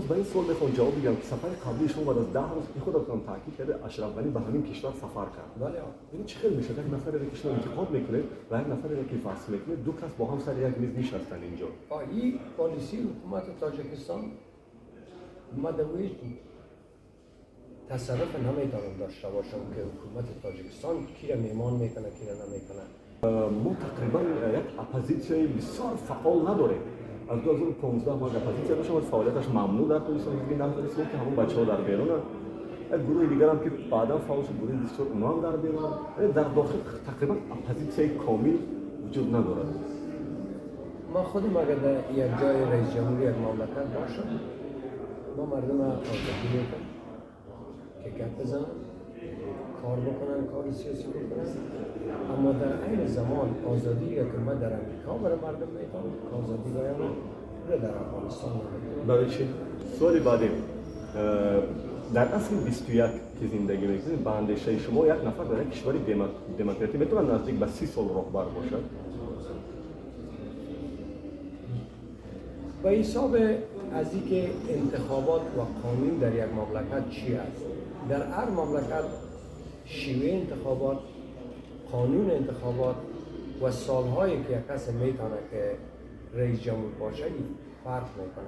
باز به این سوال میخوام جواب بگم که سفر قبلی شما بعد از 10 روز که خودتون تاکید کرده اشرف غنی به همین کشور سفر کرد. بله. یعنی چه خیلی میشه یک نفری که شما انتقاد میکنید و یک نفری که وصل میکنید، دو کس با هم سر یک میز نشستن اینجا. این پالیسی حکومت تاجیکستان ما در تصرف نمیتونم داشته باشم که حکومت تاجیکستان کی را میمان میکنه کی را نمیکنه. ما تقریبا یک اپوزیسیون بسیار فعال نداریم. از 2015 ما اپوزیسیون داشتیم، فعالیتش ممنوع در تاجیکستان، حزب نهضت که همون بچه‌ها در بیرونن. یک گروه دیگر هم که بعدا فعال شد، گروه بسیار اونا هم در بیرونن. یعنی در داخل تقریبا اپوزیسیون کامل وجود ندارد. ما خودم اگر در یک جای رئیس جمهوری یک مملکت باشم، ما مردم آزادی میکنیم که گپ بزنن، کار بکنن، کار سیاسی بکنن، اما در عین زمان آزادی که من در امریکا برای مردم میتونم، آزادی باید در افغانستان نمیتونم. برای چی؟ سوال بعدی، در اصل 21 که زندگی میکنید، به اندیشه شما یک نفر در یک کشور دموکراتی میتونه نزدیک به 30 سال راهبر باشد؟ به حساب از اینکه انتخابات و قانون در یک مملکت چی است، در هر مملکت شیوه انتخابات، قانون انتخابات و سالهایی که یک کس میتونه که رئیس جمهور باشه فرق میکنه.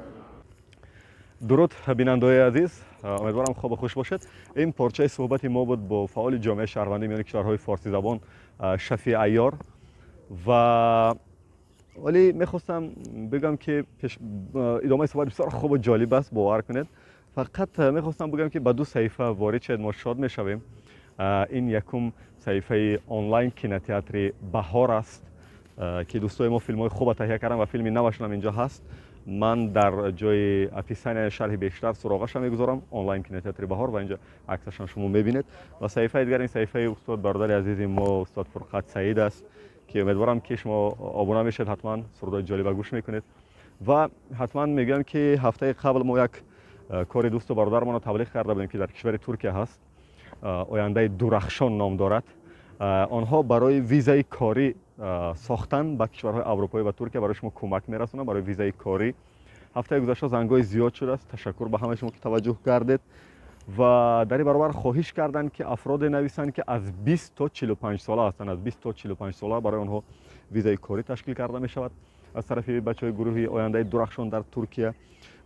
درود بیننده‌های عزیز، امیدوارم خوب و خوش باشد. این پارچه صحبت ما بود با فعال جامعه شهروندی میان کشورهای فارسی زبان شفیع عیار. و ولی میخواستم بگم که ادامه صحبت بسیار خوب و جالب است، باور کنید. فقط میخواستم بگم که به دو صحیفه وارد شد ما شاد میشویم. این یکم صحیفه آنلاین کینوتئاتر بهار است که دوستای ما فیلم های خوب تهیه کردن و فیلم نوشون هم اینجا هست. من در جای اپیسان شرح بیشتر سراغش میگذارم، آنلاین کینوتئاتر بهار، و اینجا عکسش هم شما میبینید. و صحیفه دیگر این صحیفه استاد برادر عزیز ما استاد فرقت سعید است که امیدوارم که شما آبونه میشید، حتما سرودهای جالب گوش میکنید. و حتما میگم که هفته قبل ما یک کار دوست و برادرمان رو تبلیغ کرده بودیم که در کشور ترکیه هست، آینده درخشان نام دارد. آنها برای ویزای کاری ساختن به کشورهای اروپایی و ترکیه برای شما کمک میرسونن برای ویزای کاری. هفته گذشته زنگای زیاد شده است، تشکر به همه شما که توجه کردید. و در این برابر خواهش کردند که افراد نویسند که از 20 تا 45 ساله هستند، از 20 تا 45 ساله برای آنها ویزای کاری تشکیل کرده می شود از طرف بچهای گروه آینده درخشان در ترکیه.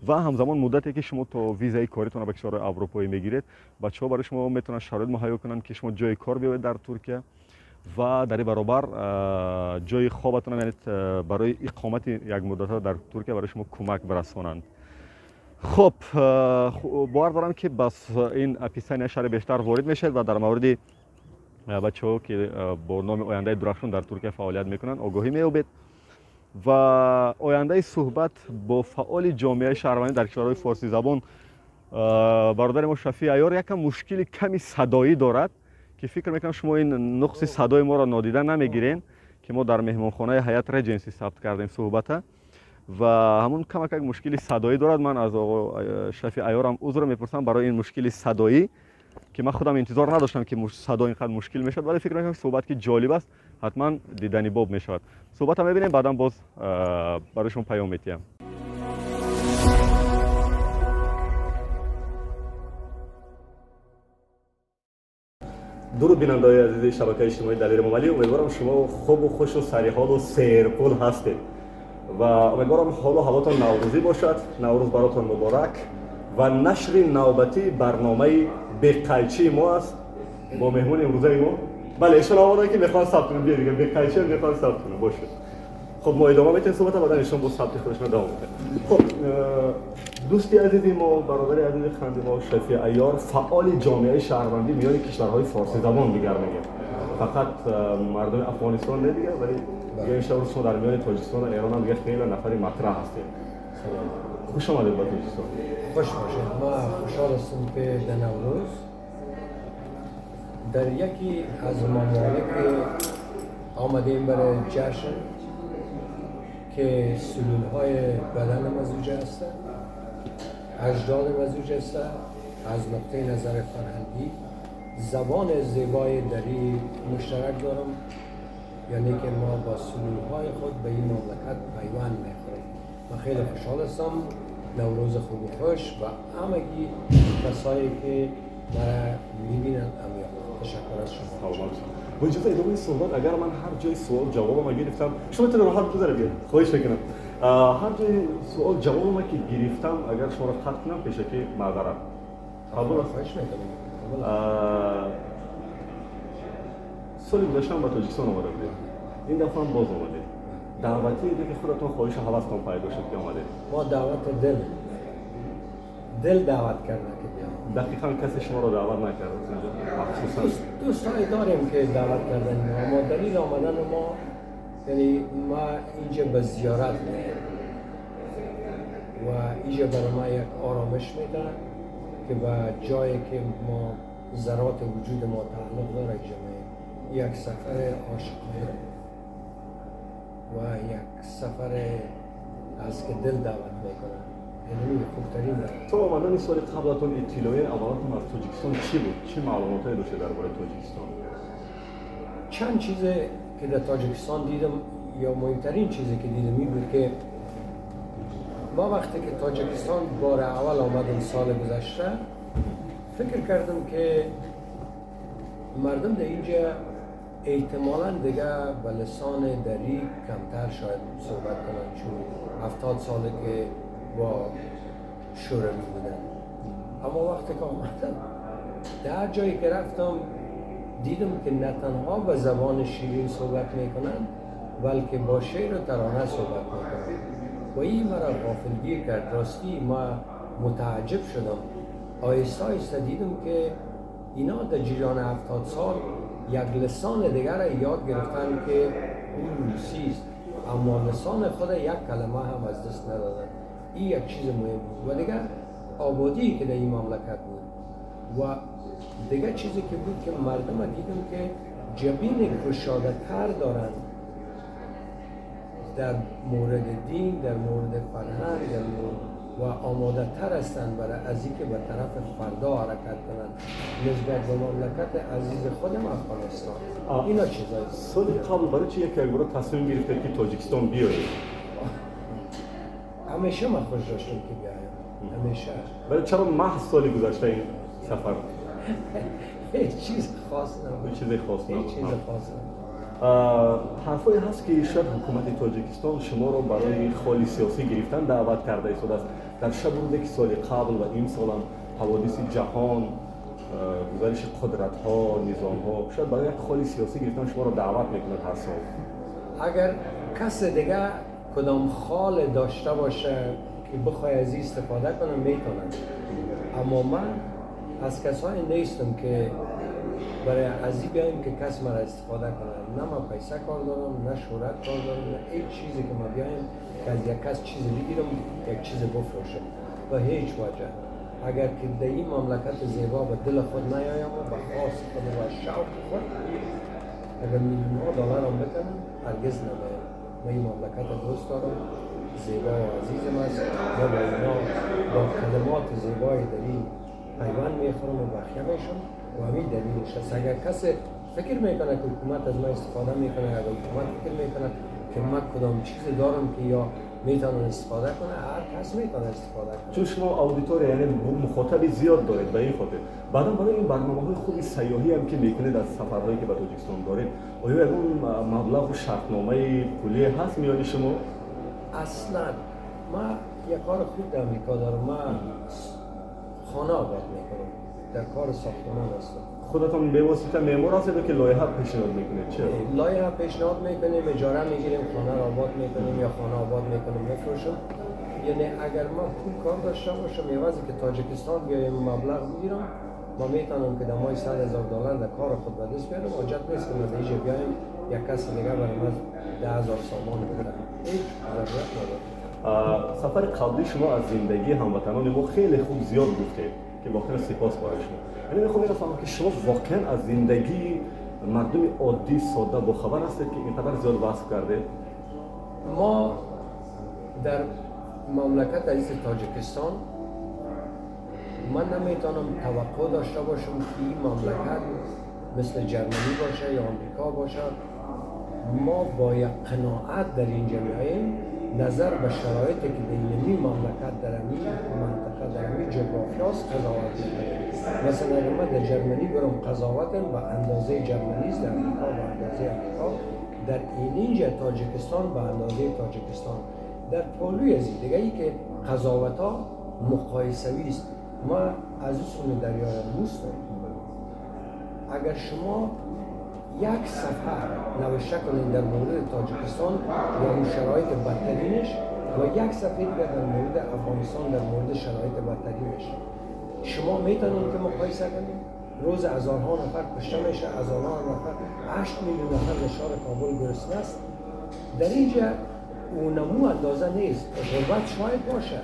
و همزمان مدتی که شما تا ویزای کاریتون رو به کشورهای اروپایی میگیرید، بچه‌ها برای شما میتونن شرایط مهیا کنن که شما جای کار بیاید در ترکیه و در این برابر جای خوابتون، یعنی برای اقامت یک مدت در ترکیه برای شما کمک برسانند. خب باور دارم که بس این اپیسان شهر بیشتر وارد میشه و در مورد بچه‌ها که با نام آینده درخشان در ترکیه فعالیت میکنن آگاهی می‌یابید. و آینده صحبت با فعال جامعه شهروندی در کشورهای فارسی زبان برادر ما شفیع عیار یکم مشکل کمی صدایی دارد که فکر میکنم شما این نقص صدای ما را نادیده نمیگیرین که ما در مهمانخانه حیات رجنسی ثبت کردیم صحبت و همون کمک یک مشکل صدایی دارد. من از آقا شفیع عیارم عذر میپرسم برای این مشکل صدایی که من خودم انتظار نداشتم که صدا اینقدر مشکل میشد، ولی فکر میکنم صحبت که جالب است حتما دیدنی باب میشود. صحبت هم میبینیم، بعدا باز برای شما پیام میتیم. درود بیننده‌های عزیز شبکه اجتماعی دلیر امامعلی، امیدوارم شما خوب و خوش و سرحال و سیرپول هستید و امیدوارم حال و هواتان نوروزی باشد. نوروز براتون مبارک. و نشر نوبتی برنامه بقیچی ما است با مهمون امروزه ما. بله ایشون آمدن که میخوان ثبت کنن، بیا دیگه بقیچی میخوان ثبت کنن باشه. خب ما ادامه میتیم صحبت، بعدا ایشون با ثبت خودشون ادامه میدن. خب دوستی عزیزی ما، برادر عزیز خنده ما شفیع عیار، فعال جامعه شهروندی میان کشورهای فارسی زبان دیگر میگه، فقط مردم افغانستان نه دیگه، ولی دیگه این شما در میان تاجیکستان و ایران هم دیگه خیلی نفری مطرح هستید. خوش آمدید به تاجیکستان. خوش باشید. ما خوشحال هستم که در نوروز در یکی از ممالک آمدیم برای جشن که سلول‌های بدن مزوجه هستند، اجداد مزوج هستند، از نقطه نظر فرهنگی زبان زیبای دری مشترک دارم، یعنی که ما با سلول‌های خود به این مملکت پیوند می‌خوریم. من خیلی خوشحال هستم نوروز خوب و خوش و همگی کسایی که مرا میبینن امیال. تشکر از شما. با اجازه ادامه صحبت، اگر من هر جای سوال جوابم گرفتم شما میتونید راحت بذاره بیاد، خواهش میکنم. هر جای سوال جوابم که گرفتم اگر شما را قطع کنم پیشکی معذرت. قبول است؟ خواهش میکنم. سال گذشته به تاجیکستان آمده بودید، این دفعه هم باز آمدید. دعوتی دیگه خودتون خواهش و هوستون پیدا شد که آمدید؟ ما دعوت دل دعوت کرده که بیام. دقیقاً کسی شما رو دعوت نکرد مخصوصا؟ دوستایی داریم که دعوت کردن، اما دلیل آمدن ما، یعنی ما اینجا به زیارت میایم و اینجا برای ما یک آرامش میده که به جایی که ما ذرات وجود ما تعلق داره اینجا میایم. یک سفر عاشقانه و یک سفر از که دل دعوت میکنه، یعنی خوبترین. تو آمدن سال قبلتون اطلاعیه اولتون از تاجیکستان چی بود؟ چه معلوماتایی داشته درباره تاجیکستان؟ چند چیز که در تاجیکستان دیدم، یا مهمترین چیزی که دیدم این بود که ما وقتی که تاجیکستان بار اول آمدم سال گذشته، فکر کردم که مردم در اینجا احتمالاً دیگه به لسان دری کمتر شاید صحبت کنن، چون 70 ساله که با شوروی بودن. اما وقتی که آمدم در جایی که رفتم دیدم که نه تنها به زبان شیرین صحبت میکنن، بلکه با شعر و ترانه صحبت میکنن و این مرا غافلگیر کرد. راستی ما متعجب شدم. آهسته آهسته دیدم که اینا در جریان 70 سال یک لسان دیگر را یاد گرفتن که اون روسی است، اما لسان خود یک کلمه هم از دست ندادن. این یک چیز مهم بود. و دیگر آبادی که در این مملکت بود و دیگر چیزی که بود که مردم دیدم که جبین گشاده تر دارند در مورد دین، در مورد فرهنگ، در مورد و آماده تر هستند برای از اینکه به طرف فردا حرکت کنند نسبت به مملکت عزیز خودم افغانستان. اینا چیزایی. سال قبل برای چی یک بار تصمیم گرفته که تاجیکستان بیایید؟ همیشه من خوش داشتم که بیایم، همیشه. ولی چرا محض سال گذشته این سفر؟ هیچ چیز خاص نبود. هیچ چیز خاص نبود. هیچ چیز خاص نبود. حرفایی هست که شاید حکومت تاجیکستان شما رو برای خالی سیاسی گرفتن دعوت کرده ایستاده است. در شب روزی که سال قبل و این سال هم حوادث جهان، گزارش قدرت ها، نظام ها، شاید برای یک خالی سیاسی گرفتن شما رو دعوت میکنه هر سال. اگر کس دیگه کدام خال داشته باشه که بخوای از این استفاده کنه میتونم، اما من از کسایی نیستم که برای از این بیایم که کس مرا استفاده کنه. نه من پیسه کار دارم، نه شهرت کار دارم، نه هیچ چیزی که ما بیایم که از یک کس چیزی بگیرم یک چیز بفروشم و هیچ وجه. اگر که در این مملکت زیبا به دل خود نیایم و به خواست خود و شوق خود، اگر میلیون ها دلار هم بکنم هرگز نمایم. من این مملکت دوست دارم، زیبا و عزیزم است. ما با اینا با کلمات زیبای در این پیوند میخورم و بخیه میشم و همین دلیلش است. اگر کسی فکر میکنه که حکومت از ما استفاده میکنه، اگر حکومت فکر میکنه که من کدام چیز دارم که یا میتونن استفاده کنه، هر کس میتونه استفاده کنه. چون شما اودیتور یعنی مخاطب زیاد دارید به این خاطر. بعدا برای این برنامه‌های خوبی سیاحی هم که میکنید از سفرهایی که به تاجیکستان دارید، آیا اون مبلغ و شرطنامه پولی هست میان شما؟ اصلا ما یک کار خوب در امریکا دارم، ما خانه آباد میکنم، در کار ساختمان هستم. خودتون به واسطه معمار هستید که لایحه پیشنهاد میکنید؟ چرا؟ لایحه پیشنهاد میکنیم، اجاره میگیریم، خانه را آباد میکنیم یا خانه آباد میکنیم میفروشم. یعنی اگر ما پول کار داشته باشم، عوضی که تاجیکستان بیایم مبلغ بگیرم، ما میتونم که در ماه $100,000 در کار خود به دست بیارم. حاجت نیست که ما در اینجا بیایم یک کس دیگه برای ما 10,000 سامان بده، هیچ ضرورت نداره. سفر قبلی شما از زندگی هموطنان ما خیلی خوب زیاد گفتید که واقعا سپاس برای شما. یعنی میخوام اینو فهمم که شما واقعا از زندگی مردم عادی ساده با خبر هستید که اینقدر زیاد وصف کرده؟ ما در مملکت عزیز تاجیکستان من نمیتونم توقع داشته باشم که این مملکت مثل جرمنی باشه یا آمریکا باشه. ما با یک قناعت در اینجا میاییم نظر به شرایطی که در این مملکت، در این منطقه، در این جغرافیاست قضاوت میکنیم. مثلا اگر من در جرمنی برم قضاوتم به اندازه جرمنی است، در امریکا به اندازه امریکا، در اینجا تاجیکستان به اندازه تاجیکستان. در پالوی از دیگه ای که قضاوت ها مقایسوی است. ما از اون دریای موستم. اگر شما یک صفحه نوشته کنید در مورد تاجیکستان و اون شرایط بدترینش و یک صفحه دیگر در مورد افغانستان در مورد شرایط بدترینش، شما میتونید که مقایسه کنید. روز هزارها نفر کشته میشه، هزارها نفر، 8 میلیون نفر در شهر کابل گرسنه است. در اینجا اونمو اندازه نیست، غربت شاید باشه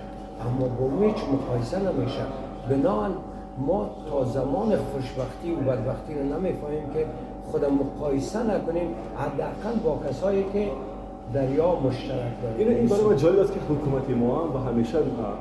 اما با هیچ مقایسه نمیشه. بنابراین ما تا زمان خوشبختی و بدبختی رو نمیفهمیم که خود مقایسه نکنیم، حداقل با کسایی که دریا مشترک داریم. این برای ما جالب است که حکومت ما هم و همیشه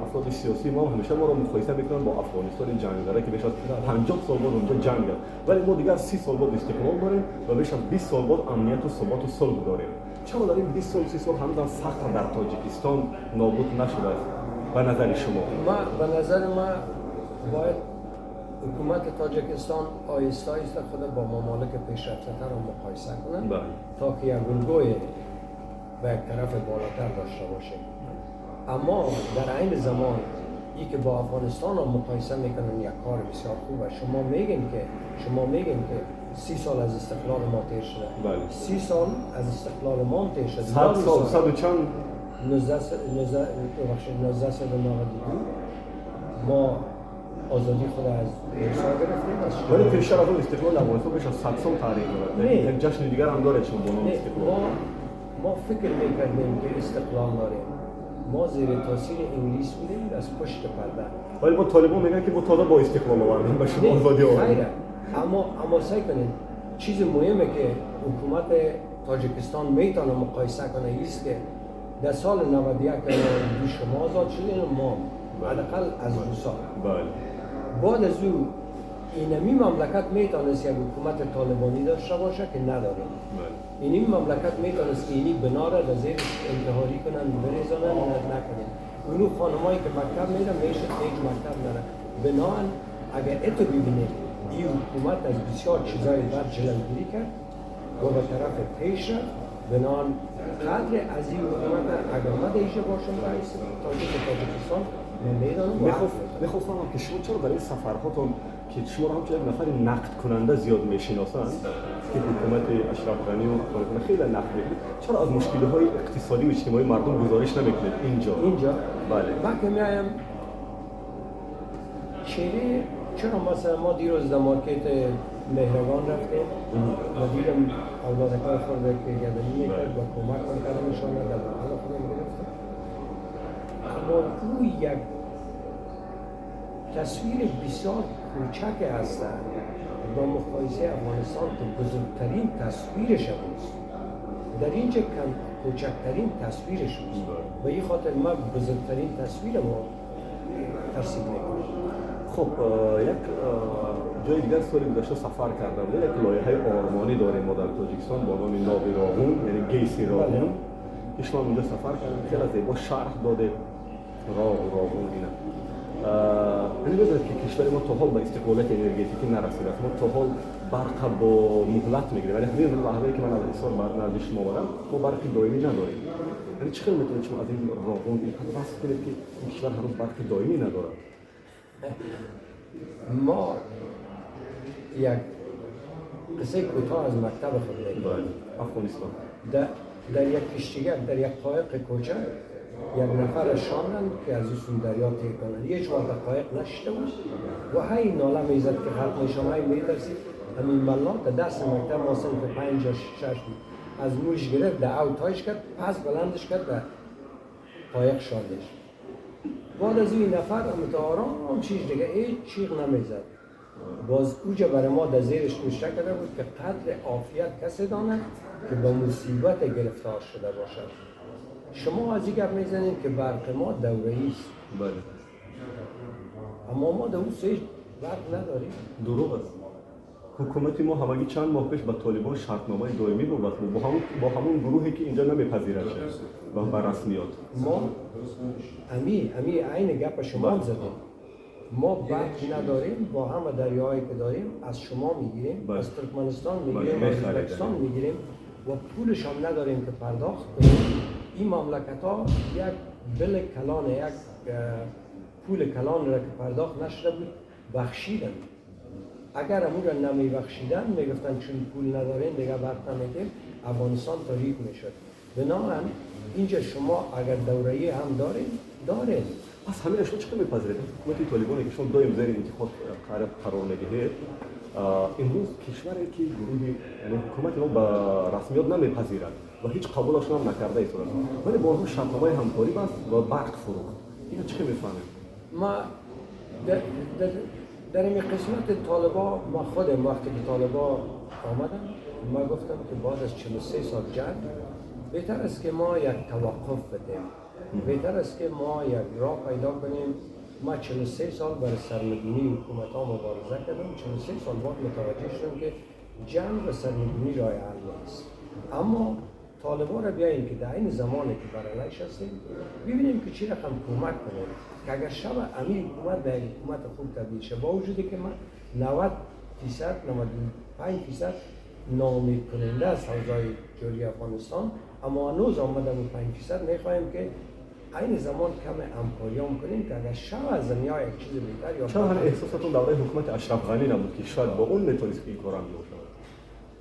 افراد سیاسی ما هم همیشه ما رو مقایسه میکنن با افغانستان جنگ زده که بیش از 50 سال بعد اونجا جنگ است، ولی ما دیگر 30 سال بعد استقلال داریم و بیش از 20 سال بعد امنیت و ثبات و صلح داریم. چرا در این 20 سال 30 سال هنوز فقر در تاجیکستان نابود نشده است؟ به نظر شما؟ ما به نظر ما باید حکومت تاجیکستان آهسته آهسته خود با ممالک پیشرفته‌تر رو مقایسه کنند تا که یک الگوی به یک طرف بالاتر داشته باشه. اما در عین زمان ای که با افغانستان رو مقایسه میکنن یک کار بسیار خوبه. شما میگین که 30 سال از استقلال ما تیر شده. بله. 30 سال از استقلال ما تیر شده. 100 سال، 100 و چند؟ 1992 ما آزادی خود از روس‌ها گرفتیم. ولی پیشتر از اون استقلال افغانستان بیش از 100 سال تاریخ دارد. یک جشن دیگر هم داره چون با نام استقلال. ما فکر می‌کردیم که استقلال داریم. ما زیر تاثیر انگلیس بودیم از پشت پرده. ولی با طالبان میگن که ما تازه با استقلال آوردیم به شما آزادی آوردیم. اما سعی کنید چیز مهمه که حکومت تاجیکستان میتونه مقایسه کنه ایست که در سال 91 شما آزاد شدین و ما حداقل از روسا. بله. بعد از او اینمی مملکت میتونست یک حکومت طالبانی داشته باشه که نداریم. اینمی مملکت میتونست که اینی بنا را در زیر انتحاری کنن، بریزانن، نکنن. اونو خانمایی که مکتب میرن میشه هیچ مکتب نره. بناهن اگر اتو ببینید این حکومت از بسیار چیزای بد جلوگیری کرد و به طرف پیش رفت. بناهن قدر از این حکومت اگر ما دیشه باشم رئیس تاجیک تاجیکستان میخواستم که شما چرا برای سفرهاتون که شما رو همچون یک نفر نقد کننده زیاد میشناسند که حکومت اشرف غنی و افغانستان خیلی نقد میکنید، چرا از مشکل‌های اقتصادی و اجتماعی مردم گزارش نمیکنید اینجا؟ اینجا؟ بله. من که میایم چهره، چرا مثلا ما دیروز در مارکت مهرگان رفتیم و دیدم اولادکای خورده که گدنی میکرد و کمک کردمشان در بغل خودم گرفتم. اما او یک تصویر بسیار کوچک هستند با مقایسه افغانستان که بزرگترین تصویرش بود. در اینجا کوچکترین تصویرش بود. به این خاطر ما بزرگترین تصویر ما ترسیم میکنیم. خب یک جای دیگر سال گذشته سفر کرده بودیم، یک لایحه آرمانی داریم ما در تاجیکستان با نام ناوی راغون، یعنی گیسی راغون، که شما اونجا سفر کردیم، خیلی زیبا شرح داده راغون اینا. یعنی بدونید که کشور ما تا حال به استقلالت انرژتیکی نرسیده است. ما تا حال برق با مهلت میگیریم، ولی همین لحظه‌ای که من از حصار نزد شما آمدم ما برق دائمی نداریم. یعنی چقدر میتونید شما از این راغون اینقدر وصف کنید که این کشور هنوز برق دائمی ندارد؟ ما یک قصه کوتاه از مکتب خود می‌گویم. افغانستان در یک کشتیگه، در یک قایق کوچک یک نفر شاندن که از اون دریا تیر کنند. هیچ وقت قایق نشده بود و هی ناله میزد که غرق میشم، هی میترسید. همین ملا در دست مکتب ما صنف 5 یا 6 بود، از موش گرفت در او تایش کرد، پس بلندش کرد و قایق شاندش. بعد از این نفر هم آرام چیز دیگه هیچ چیغ نمیزد. باز اوجا برای ما در زیرش نوشته کرده بود که قدر عافیت کسی داند که با مصیبت گرفتار شده باشد. شما از این گپ میزنید که برق ما دوره‌ای است. بله. اما ما در اون سه برق نداریم. دروغ است. حکومت ما همگی چند ماه پیش با طالبان شرطنامه دائمی بست با همون گروهی که اینجا نمیپذیرد و به رسمیات. ما امی عین گپ شما هم زدیم. ما برق نداریم، با همه دریاهایی که داریم از شما میگیریم، از ترکمنستان میگیریم، از ازبکستان میگیریم و پولش هم نداریم که پرداخت کنیم. این مملکت ها یک بل کلان، یک پول کلان را که پرداخت نشده بود بخشیدن. اگر امور را نمی بخشیدن، میگفتن چون پول نداریم دیگه برق نمیدیم، افغانستان تاریک میشد. بنابراین اینجا شما اگر دوره‌ای هم دارین. پس همین شما چقدر میپذیرید حکومت طالبان که شما دائم زیر انتقاد قرار میدهید، امروز کشوری که گروهی یعنی حکومت ما به رسمیت نمیپذیرد و هیچ قبولش هم نکرده است، ولی با آنها شرطنامه همکاری بست و برق فروخت، اینو چه میفهمید؟ ما در این قسمت طالبا، ما خودم وقتی که طالبا آمدن ما گفتم که بعد از 43 سال جنگ بهتر است که ما یک توقف بدیم، بهتر است که ما یک راه پیدا کنیم. ما 43 سال برای سرنگونی حکومت ها مبارزه کردم، 43 سال بعد متوجه شدم که جنگ و سرنگونی راه حل نیست. اما طالبان را بیاییم که در این زمانی که بر علیش هستیم ببینیم که چی رقم کمک کنیم که اگر شب امیر حکومت به یک حکومت خوب تبدیل شه، با وجودی که من 90% 95% ناامید کننده از اوضاع جوری افغانستان، اما هنوز آمدم و 5% میخواهیم که عین زمان کم همکاری هم کنیم که اگر شب از دنیا یک چیز بهتر یا چرا احساستون درباره حکومت اشرف غنی نبود که شاید با اون میتونست که این کار انجام شود؟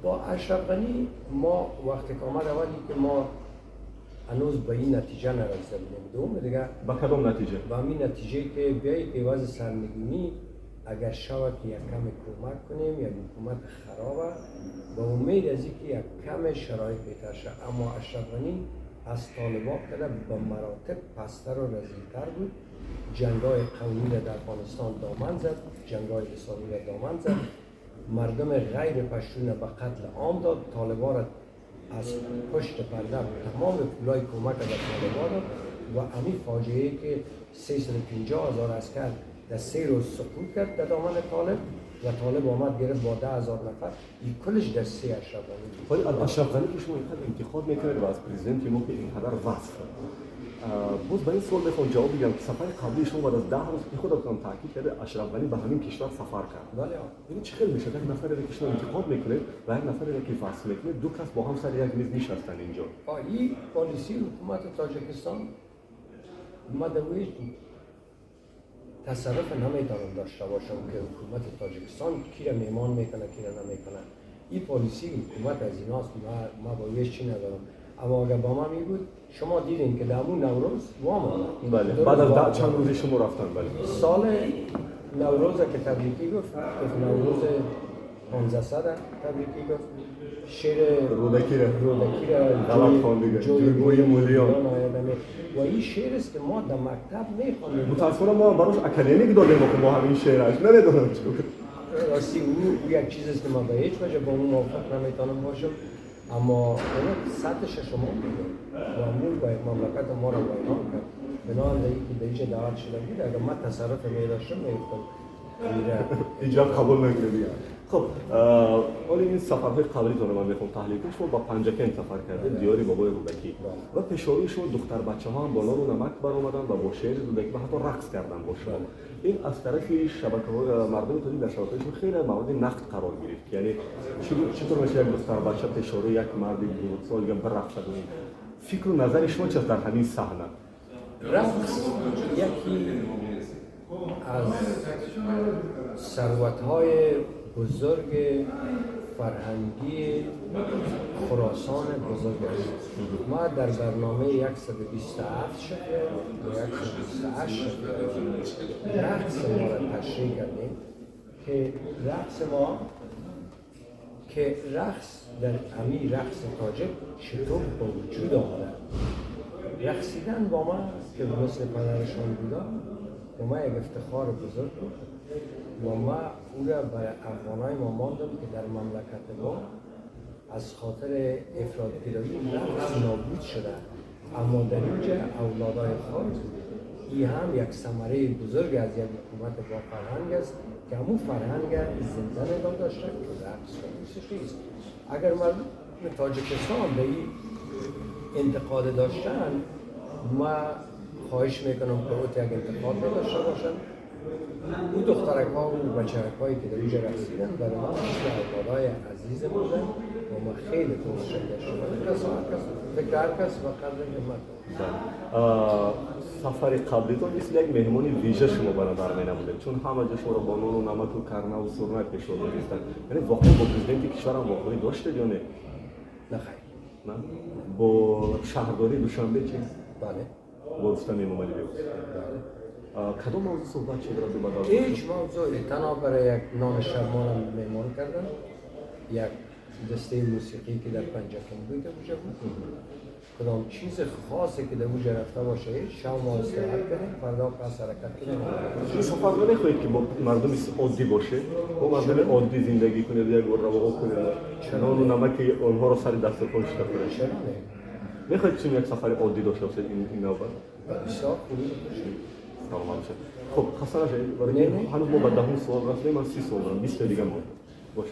با اشرف غنی ما وقتی که آمد، اولی که ما هنوز به این نتیجه نرسیده بودیم. دوم دیگه با کدام نتیجه؟ با همین نتیجه که بیایی که وضع سرنگونی اگر شود که یک کم کمک کنیم، یک حکومت خرابه با امید از اینکه یک کم شرایط بهتر شد. اما اشرف غنی از طالبان کرده به مراتب پستر و رذیل‌تر بود. جنگ‌های قومی را در افغانستان دامن زد، جنگ‌های لسانی را دامن زد، مردم غیر پشتون را به قتل عام داد، طالبان را از پشت پرده تمام پولای کمک را به طالبان داد و همین فاجعه که 350,000 عسکر در 3 روز سقوط کرد در دامن طالب و طالب آمد گرفت با 10,000 نفر، این کلش در 3 اشرف غنی. ولی از اشرف غنی که شما اینقدر انتقاد میکنید و از پرزیدنت ما که اینقدر وصف، باز به این سوال میخوام جواب بگم که سفر قبلی شما بعد از 10 روز که خودتون تاکید کرده اشرف غنی به همین کشور سفر کرد. بله. یعنی چه خیلی میشه یک نفری که شما انتقاد میکنید و یک نفری که وصف میکنید، دو کس با هم سر یک میز نشستن اینجا. این پالیسی حکومت تاجیکستان ما دویش تصرف نمیتونم داشته باشم که حکومت تاجیکستان کی را میمان میکنه کی را نمیکنه. این پالیسی حکومت از ایناست، ما با هیچ چی ندارم. اما اگر با ما می بود، شما دیدین که در همون نوروز وام آمد. بله. بعد از چند روزی شما رفتن. بله. سال نوروز که تبریکی گفت نوروز 1500 تبریکی گفت، شعر رودکی را جوی مولیان و این شعر است که ما در مکتب میخوانیم. متاسفانه ما براش اکادمیک دادیم که ما همین شعرش نمیدونم چطور. راستی او یک چیز است که ما به هیچ وجه با اون موافق نمیتونم باشم، اما اون سطحش شما میگه و امور با مملکت ما را ویران کرد. بنابراین که در اینجا دعوت شده بود، اگر من تصرف میداشتم میگفتم ایجاب قبول نکنید. خب حالا این سفرهای قبلی رو من میخوام تحلیل کنم. شما با پنجکند سفر کردید، دیار بابای رودکی، و پیشاروی شما دختر بچه ها هم با نان و نمک برآمدن و با شعر رودکی و حتی رقص کردن با شما. این از طرف شبکه‌های مردم تاجیک در شبکه‌های خیلی مورد نقد قرار گرفت. یعنی چطور میشه یک دختر بچه پیشاروی یک مرد بزرگسال برقصد؟ فکر و نظر شما چه در همین صحنه؟ رقص یکی از ثروت‌های بزرگ فرهنگی خراسان بزرگ است. ما در برنامه 127 شفیع و 128 شفیع رقص ما را تشریح کردیم که رقص ما که رقص در امی رقص تاجک چطور با وجود آمده. رقصیدن با ما که مثل پدرشان بودم با ما یک افتخار بزرگ بود و ما او را به افغانای ما ماندم که در مملکت ما از خاطر افراط‌گرایی رقص نابود شده، اما در اینجا اولادای خود این هم یک ثمره بزرگ از یک حکومت با فرهنگ است که همون فرهنگ زنده نگاه داشته که رقص و موسیقی است. اگر مردم تاجیکستان به این انتقاد داشتن، ما خواهش میکنم که او یک انتقاد نداشته باشن. او دخترک ها و بچهک هایی که در اینجا رقصیدن برای من مثل اولادای عزیز بودن و ما خیلی دوستشون داشتم. کس فکر هر کس و قدر همت. سفر قبلیتون مثل یک مهمان ویژه شما به نظر می نمودید، چون همه جا شما را با نون و نمک و کرنه و سرنه پیشواز می‌گرفتند. یعنی واقعا با پرزیدنت کشور هم واقعی داشتید یا نه؟ نه خیر. نه؟ با شهرداری دوشنبه چی؟ بله. با رستم امامعلی بود. بله. کدام موضوع صحبت شد راجع به؟ هیچ موضوعی، تنها برای یک نان شب ما را مهمان کردن، یک دسته موسیقی که در پنجکند بود اونجا بود. کدام چیز خاصی که در اونجا رفته باشه، شب ما استراحت کردیم، فردا پس حرکت کردیم. این سفر نمیخواهید که با مردم عادی باشه، با مردم عادی زندگی کنید، یک رواق کنید، نان و نمک آنها را سر دست خود شده کنید؟ چرا نه؟ میخواهید چون یک سفر عادی داشته باشید این نوبت؟ بسیار خوبی باشه. سلامت باشید. خب خسته نشید، برای هنوز ما به دهم سوال رسیدیم، من 30 سوال دارم، 20 دیگه مونده. باشه.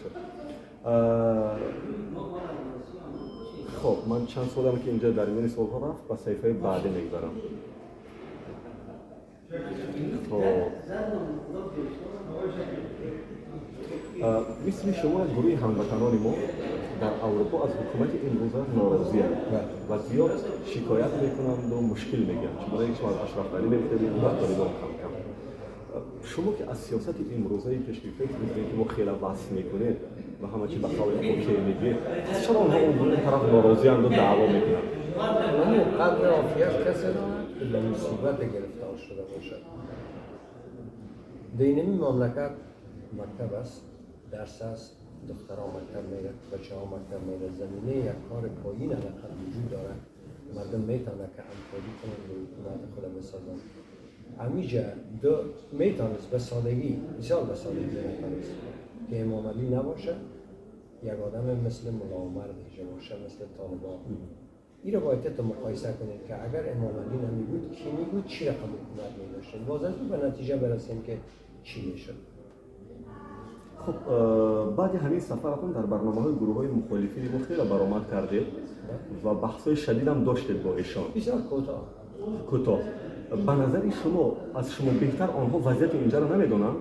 خب من چند سوالم که اینجا در میان سوال‌ها رفت با صفحه بعدی میگذرم. خب مثل شما گروه هموطنان ما در اروپا از حکومت امروزه ناراضی‌اند و زیاد شکایت میکنند و مشکل میگن. چون شما از اشرف غنی میگفتید و طالبان کم کم. شما که از سیاست امروزه پیش گرفته پرزیدنت ما خیلی وصل میکنید و همه چی به قول okay میگه، پس چرا آنها اون طرف ناراضی‌اند و دعوا میکنند؟ اون قدر عافیت کسی دارد که به مصیبت گرفتار شده باشد. دینمی مملکت مکتب است، درس است، دخترها مکتب میره، بچه ها مکتب میره، زمینه یک کار پایین حداقل وجود دارد، مردم میتونه که همکاری کنند و حکومت خود بسازند. امیجا دو میتونست به سادگی، بسیار به سادگی میتونست که امام علی نباشه، یک آدم مثل ملا عمر دیگه باشه، مثل طالبان. این رو باید تو مقایسه کنید که اگر امام علی نمی بود کی می بود، چی رقم حکومت می داشتیم، باز از به نتیجه برسیم که چی میشد. خب بعد همین سفرتون در برنامه‌های گروه‌های مخالفین ما خیلی برآمد کردید و بحث‌های شدید هم داشتید با ایشان. بسیار کوتاه. کوتاه. به نظر شما از شما بهتر آنها وضعیت اینجا رو نمیدونن؟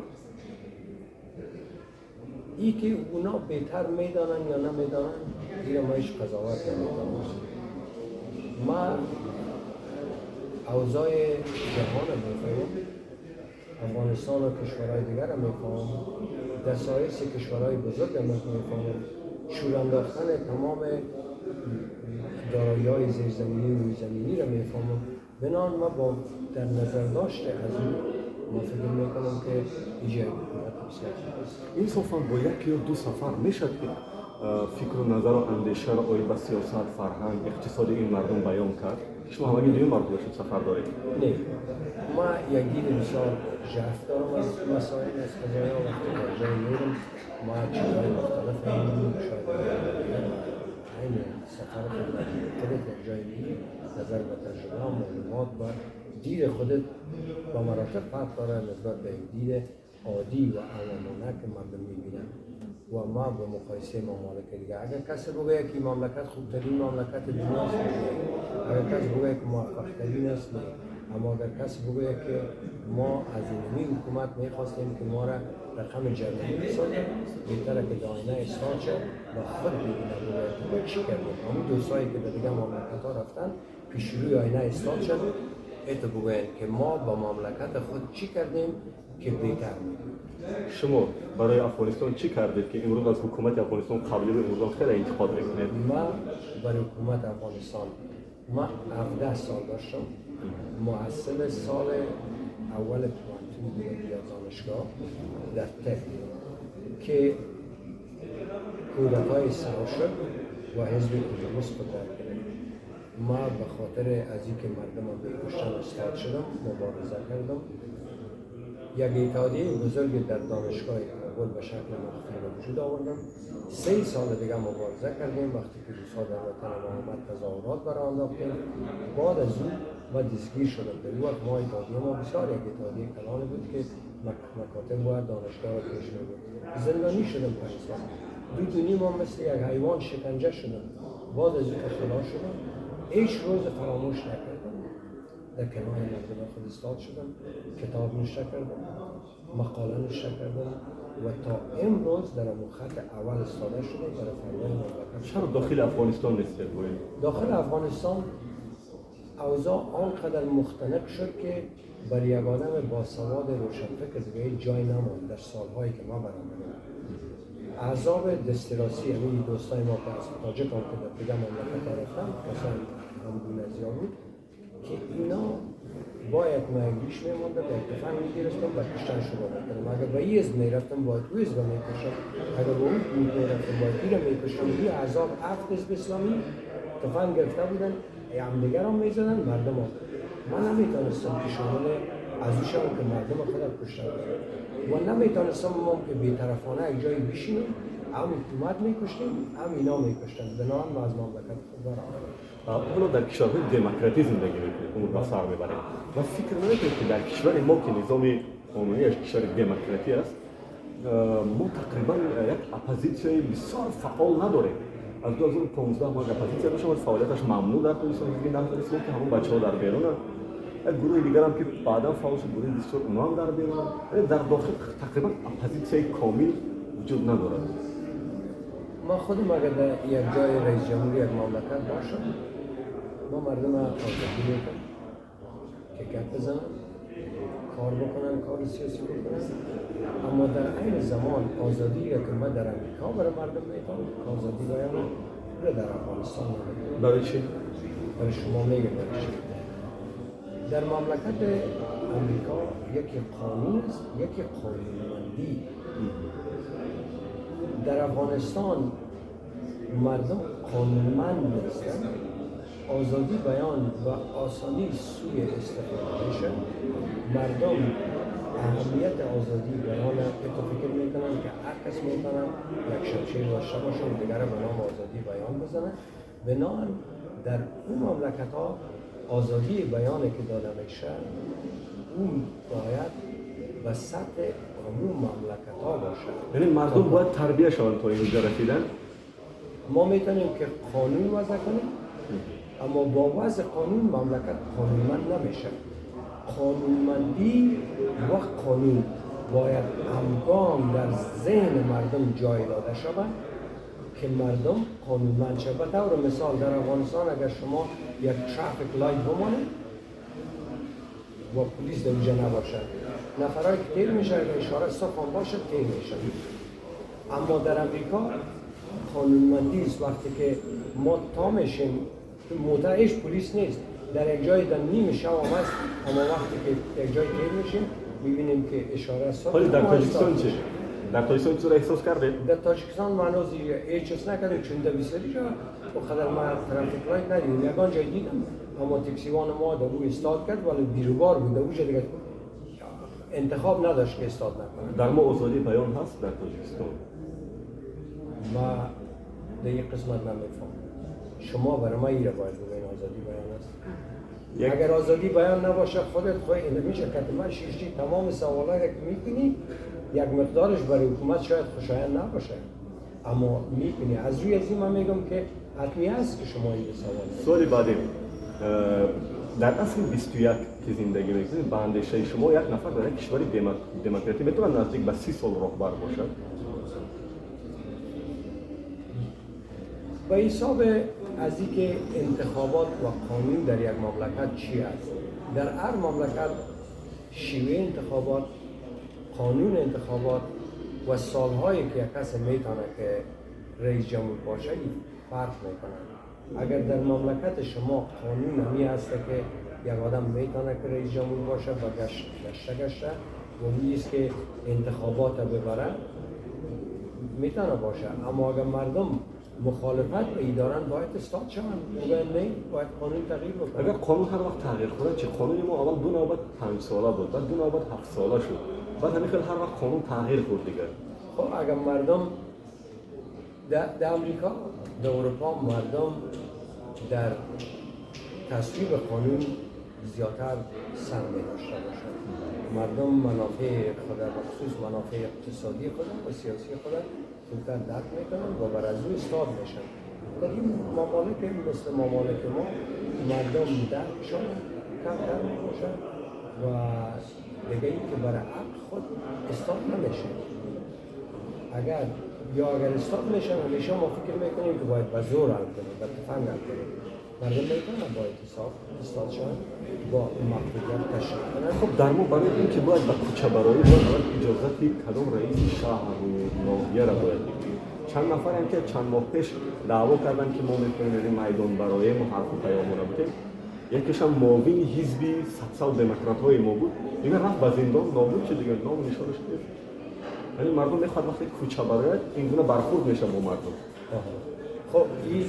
ای که اونا بهتر میدانن یا نمیدانن، این ما هیچ قضاوت نمیدانم. ما اوضاع جهان میفهمم، افغانستان و کشورهای دیگر رو میفهمم، دسایس کشورهای بزرگ رو میفهمم، شور انداختن تمام دارایی‌های زیرزمینی و رویزمینی رو میفهمم. بنابراین ما با در نظر داشته از اون ما فکر میکنم که ایجاد حکومت بسیار خوب است. این سفر با یک یا دو سفر میشد که فکر و نظر و اندیشه را آید به سیاست، فرهنگ، اقتصاد این مردم بیان کرد؟ شما همگی دویم مرتبه شد سفر دارید؟ نه، ما یک دید بسیار ژرف دارم از مسائل، از قضایا. وقتی در جای میرم ما چیزهای مختلف میبینیم، شاید این سفر خودت یک جای میری، نظر به تجربه، معلومات و دید خودت با مراتب فرق داره نسبت به دید عادی و عوامانه که مردم میبینن و ما به مقایسه ممالک دیگه. اگر کسی بگوید که این مملکت خوبترین مملکت دنیاست، اگر کسی بگوید که موفقترین است، نه. اما اگر کسی بگوید که ما از اینمی حکومت میخواستیم که ما را رقم جرمنی بسازه، بهتره که داینه استاد شد و خود ببینه بگوید که ما چی کردیم. همون دوستایی که به دیگه مملکت ها رفتن پیش روی آینه استاد شد، اتو بگوید که ما با مملکت خود چی کردیم که بهتر می‌کنیم. شما برای افغانستان چی کردید که امروز از حکومت افغانستان قبلی به امروز خیلی انتقاد میکنید؟ ما برای حکومت افغانستان ما 17 سال داشتم، محصل سال اول پوهنتون بودم یا دانشگاه در طب که کودتای سرا شد و حزب کمونیست قدرت گرفت. ما به خاطر از اینکه مردم می‌کشتن استاد شدم، مبارزه کردم. یک اتحادیه بزرگ در دانشگاه کابل به شکل مخفی به وجود آوردم. 3 سال دیگه مبارزه کردیم. وقتی که روس‌ها در وطن ما آمد تظاهرات برای انداختیم. بعد از اون ما دستگیر شدم. در این وقت ما اتحادیه ما بسیار یک اتحادیه کلان بود که مکاتب و دانشگاه را پیش می‌برد. زندانی شدم 5 سال. 2.5 ماه مثل یک حیوان شکنجه شدم. بعد از اینکه خلاص شدم هیچ روز فراموش نکردم. در کنار مردم خود استاد شدم، کتاب نوشته کردم، مقاله نوشته کردم و تا امروز در خط اول استاده شدم برای فردای مملکت. چرا داخل افغانستان نیستید؟ داخل افغانستان اوضاع آنقدر مختنق شد که برای یک آدم باسواد روشنفکر دیگه جای نماند. در سالهایی که ما برآمدیم احزاب دستراسی، یعنی دوستای ما که از تاجک هم که در دیگه مملکت ها رفتن، کسان همگونه زیاد بود که اینا باید مگریش میموندن، یک تفنگ میگرفتم و کشتن شروع میکردم. اگر به این حزب میرفتم باید او حزب میکشتم، اگر به اون میرفتم باید این را میکشتم. این احزاب 7 حزب اسلامی تفنگ گرفته بودن، همدیگر هم میزدن، مردم هم. من نمیتونستم که شامل از او شوم که مردم خودم کشته بودن و نمیتونستم ما که بی‌طرفانه یک جایی بشینم، هم حکومت میکشتیم هم اینا میکشتن. بنابراین ما از مملکت خود برآمدیم. حالا در کشورهای دموکراتی زندگی میکنید، عمر به سر میبرید و فکر نمیکنید که در کشور ما که نظام قانونی کشور دموکراتی است، ما تقریبا یک اپوزیسیون بسیار فعال نداریم. از 2015 ما اپوزیسیون داشتیم، فعالیتش ممنوع در تاجیکستان، دیگه نمی‌دونستیم که همون بچه‌ها در بیرونن. یک گروه دیگر هم که بعدا فعال شد، گروه بسیار اونا هم در بیرونن. یعنی در داخل تقریبا اپوزیسیون کامل وجود ندارد. ما خودم اگر در یک جای رئیس جمهوری یک مملکت باشم، ما مردم آزادی می‌کنم که گپ بزنن، کار بکنن، کار سیاسی بکنن، اما در عین زمان آزادی که من در امریکا برای مردم میتونم، آزادی بیان رو در افغانستان نمیتونم. برای چی؟ برای شما میگم برای چی. در مملکت امریکا یکی قانون است، یکی قانونمندی. در افغانستان مردم قانونمند نیستند، آزادی بیان و آسانی سوی استفاده میشه. مردم اهمیت آزادی بیان تو فکر میکنن که هر کس میتونه یک شمشیر داشته باشه و دیگر به نام آزادی بیان بزنه. بنابراین در اون مملکت ها آزادی بیان که داده میشه اون باید به سطح عموم مملکت ها باشه. یعنی مردم باید تربیه شوند تا اینجا رسیدن. ما میتونیم که قانون وضع کنیم، اما با وضع قانون مملکت قانونمند نمیشه. قانونمندی و قانون باید همگام در ذهن مردم جای داده شود که مردم قانونمند شود. به طور مثال در افغانستان اگر شما یک traffic light بمانید و پلیس در اونجا نباشد، نفرایی که تیر میشه اگر اشاره سرخ باشه تیر میشه. اما در امریکا قانونمندی است. وقتی که ما تا میشیم موترش پلیس نیست، در یک جای در نیم شب هم است، اما وقتی که یک جای تیر میشیم میبینیم که اشاره سرخ. حالا در تاجیکستان چه؟ در تاجیکستان چطور احساس کردید؟ در تاجیکستان من هنوز هیچ چیز نکردم، چون در بسیاری جا و قدر ما traffic light ندیدیم. یگان جای دیدم اما تاکسیوان ما در او استاد کرد، ولی بیروبار بود، در اوجا دیگه انتخاب نداشت که استاد نکنه. در ما آزادی بیان هست در تاجیکستان؟ ما در این قسمت نمیفهمم. شما برای ما ایره باید بگوین آزادی بیان است. اگر آزادی بیان نباشه خودت خواهی این میشه که من شیشتی تمام سوالایی که میکنی یک مقدارش برای حکومت شاید خوشایند نباشه، اما میکنی. از روی از این من میگم که حتمی است که شما این سوال. سوال بعدی، در عصر 21 که زندگی میکنید، به اندیشه شما یک نفر در یک کشور دموکراتی میتونه نزدیک به 30 سال راهبر باشد؟ به حساب از اینکه انتخابات و قانون در یک مملکت چی است، در هر مملکت شیوه انتخابات، قانون انتخابات و سالهایی که یک کس میتونه که رئیس جمهور باشه فرق میکنه. اگر در مملکت شما قانون همی هست که یک آدم میتونه که رئیس جمهور باشه و گشته گشته و نیست که انتخابات ببره، میتونه باشه. اما اگر مردم مخالفت به ای دارن باید استاد شوند، میگن نه، باید قانون تغییر بکنه. اگر قانون هر وقت تغییر کنه، چه قانون ما اول 2 نوبت 5 ساله بود، بعد 2 نوبت 7 ساله شد، بعد همین خیلی هر وقت قانون تغییر خورد دیگه. خب اگر مردم در امریکا، در اروپا مردم در تصویب قانون زیادتر سر می داشته باشند. مردم منافع خود، بخصوص منافع اقتصادی خود و سیاسی خود زودتر درک میکنن و بر از او استاد میشن. در این ممالک مثل ممالک ما مردم درکشان کمتر میباشن و دیگه این که برای عقل خود استاد نمیشه. اگر استاد میشن همیشه ما فکر میکنیم که باید به زور حل کنیم، به تفنگ حل کنیم. مردم میکنن با اعتصاب استاد شدن، با محدودیت تشریح کنن. خب در ما برای این که باید به کوچه برایی باید اول اجازتی کدام رئیس شهر و ناحیه را باید بگیریم. چند نفر هم که چند ماه پیش دعوا کردن که ما میکنیم این میدان برای ما حرف و پیامونه بودیم. یکیش هم معاون حزبی سوسیال دموکرات های ما بود، دیگه رفت به زندان، نابود شد، دیگه نام و نشانش نیست. یعنی مردم میخواد وقتی کوچه برای اینگونه برخورد میشه با مردم. خب این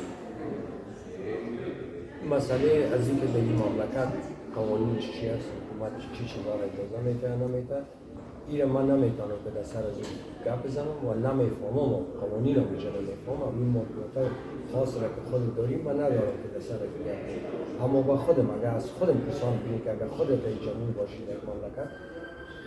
مسئله از اینکه در این مملکت قوانین چی است، حکومت چی چیزا را اجازه میده نمیده، این من نمیتونم که در سر از این گپ بزنم و نمیفهمم و قوانین را بیشتر نمیفهمم. این مالیات خاص را که خود داریم من ندارم که در سر از این گپ بزنم. اما با خودم اگر از خودم پرسان کنی که اگر خودت رئیس جمهور باشی در مملکت،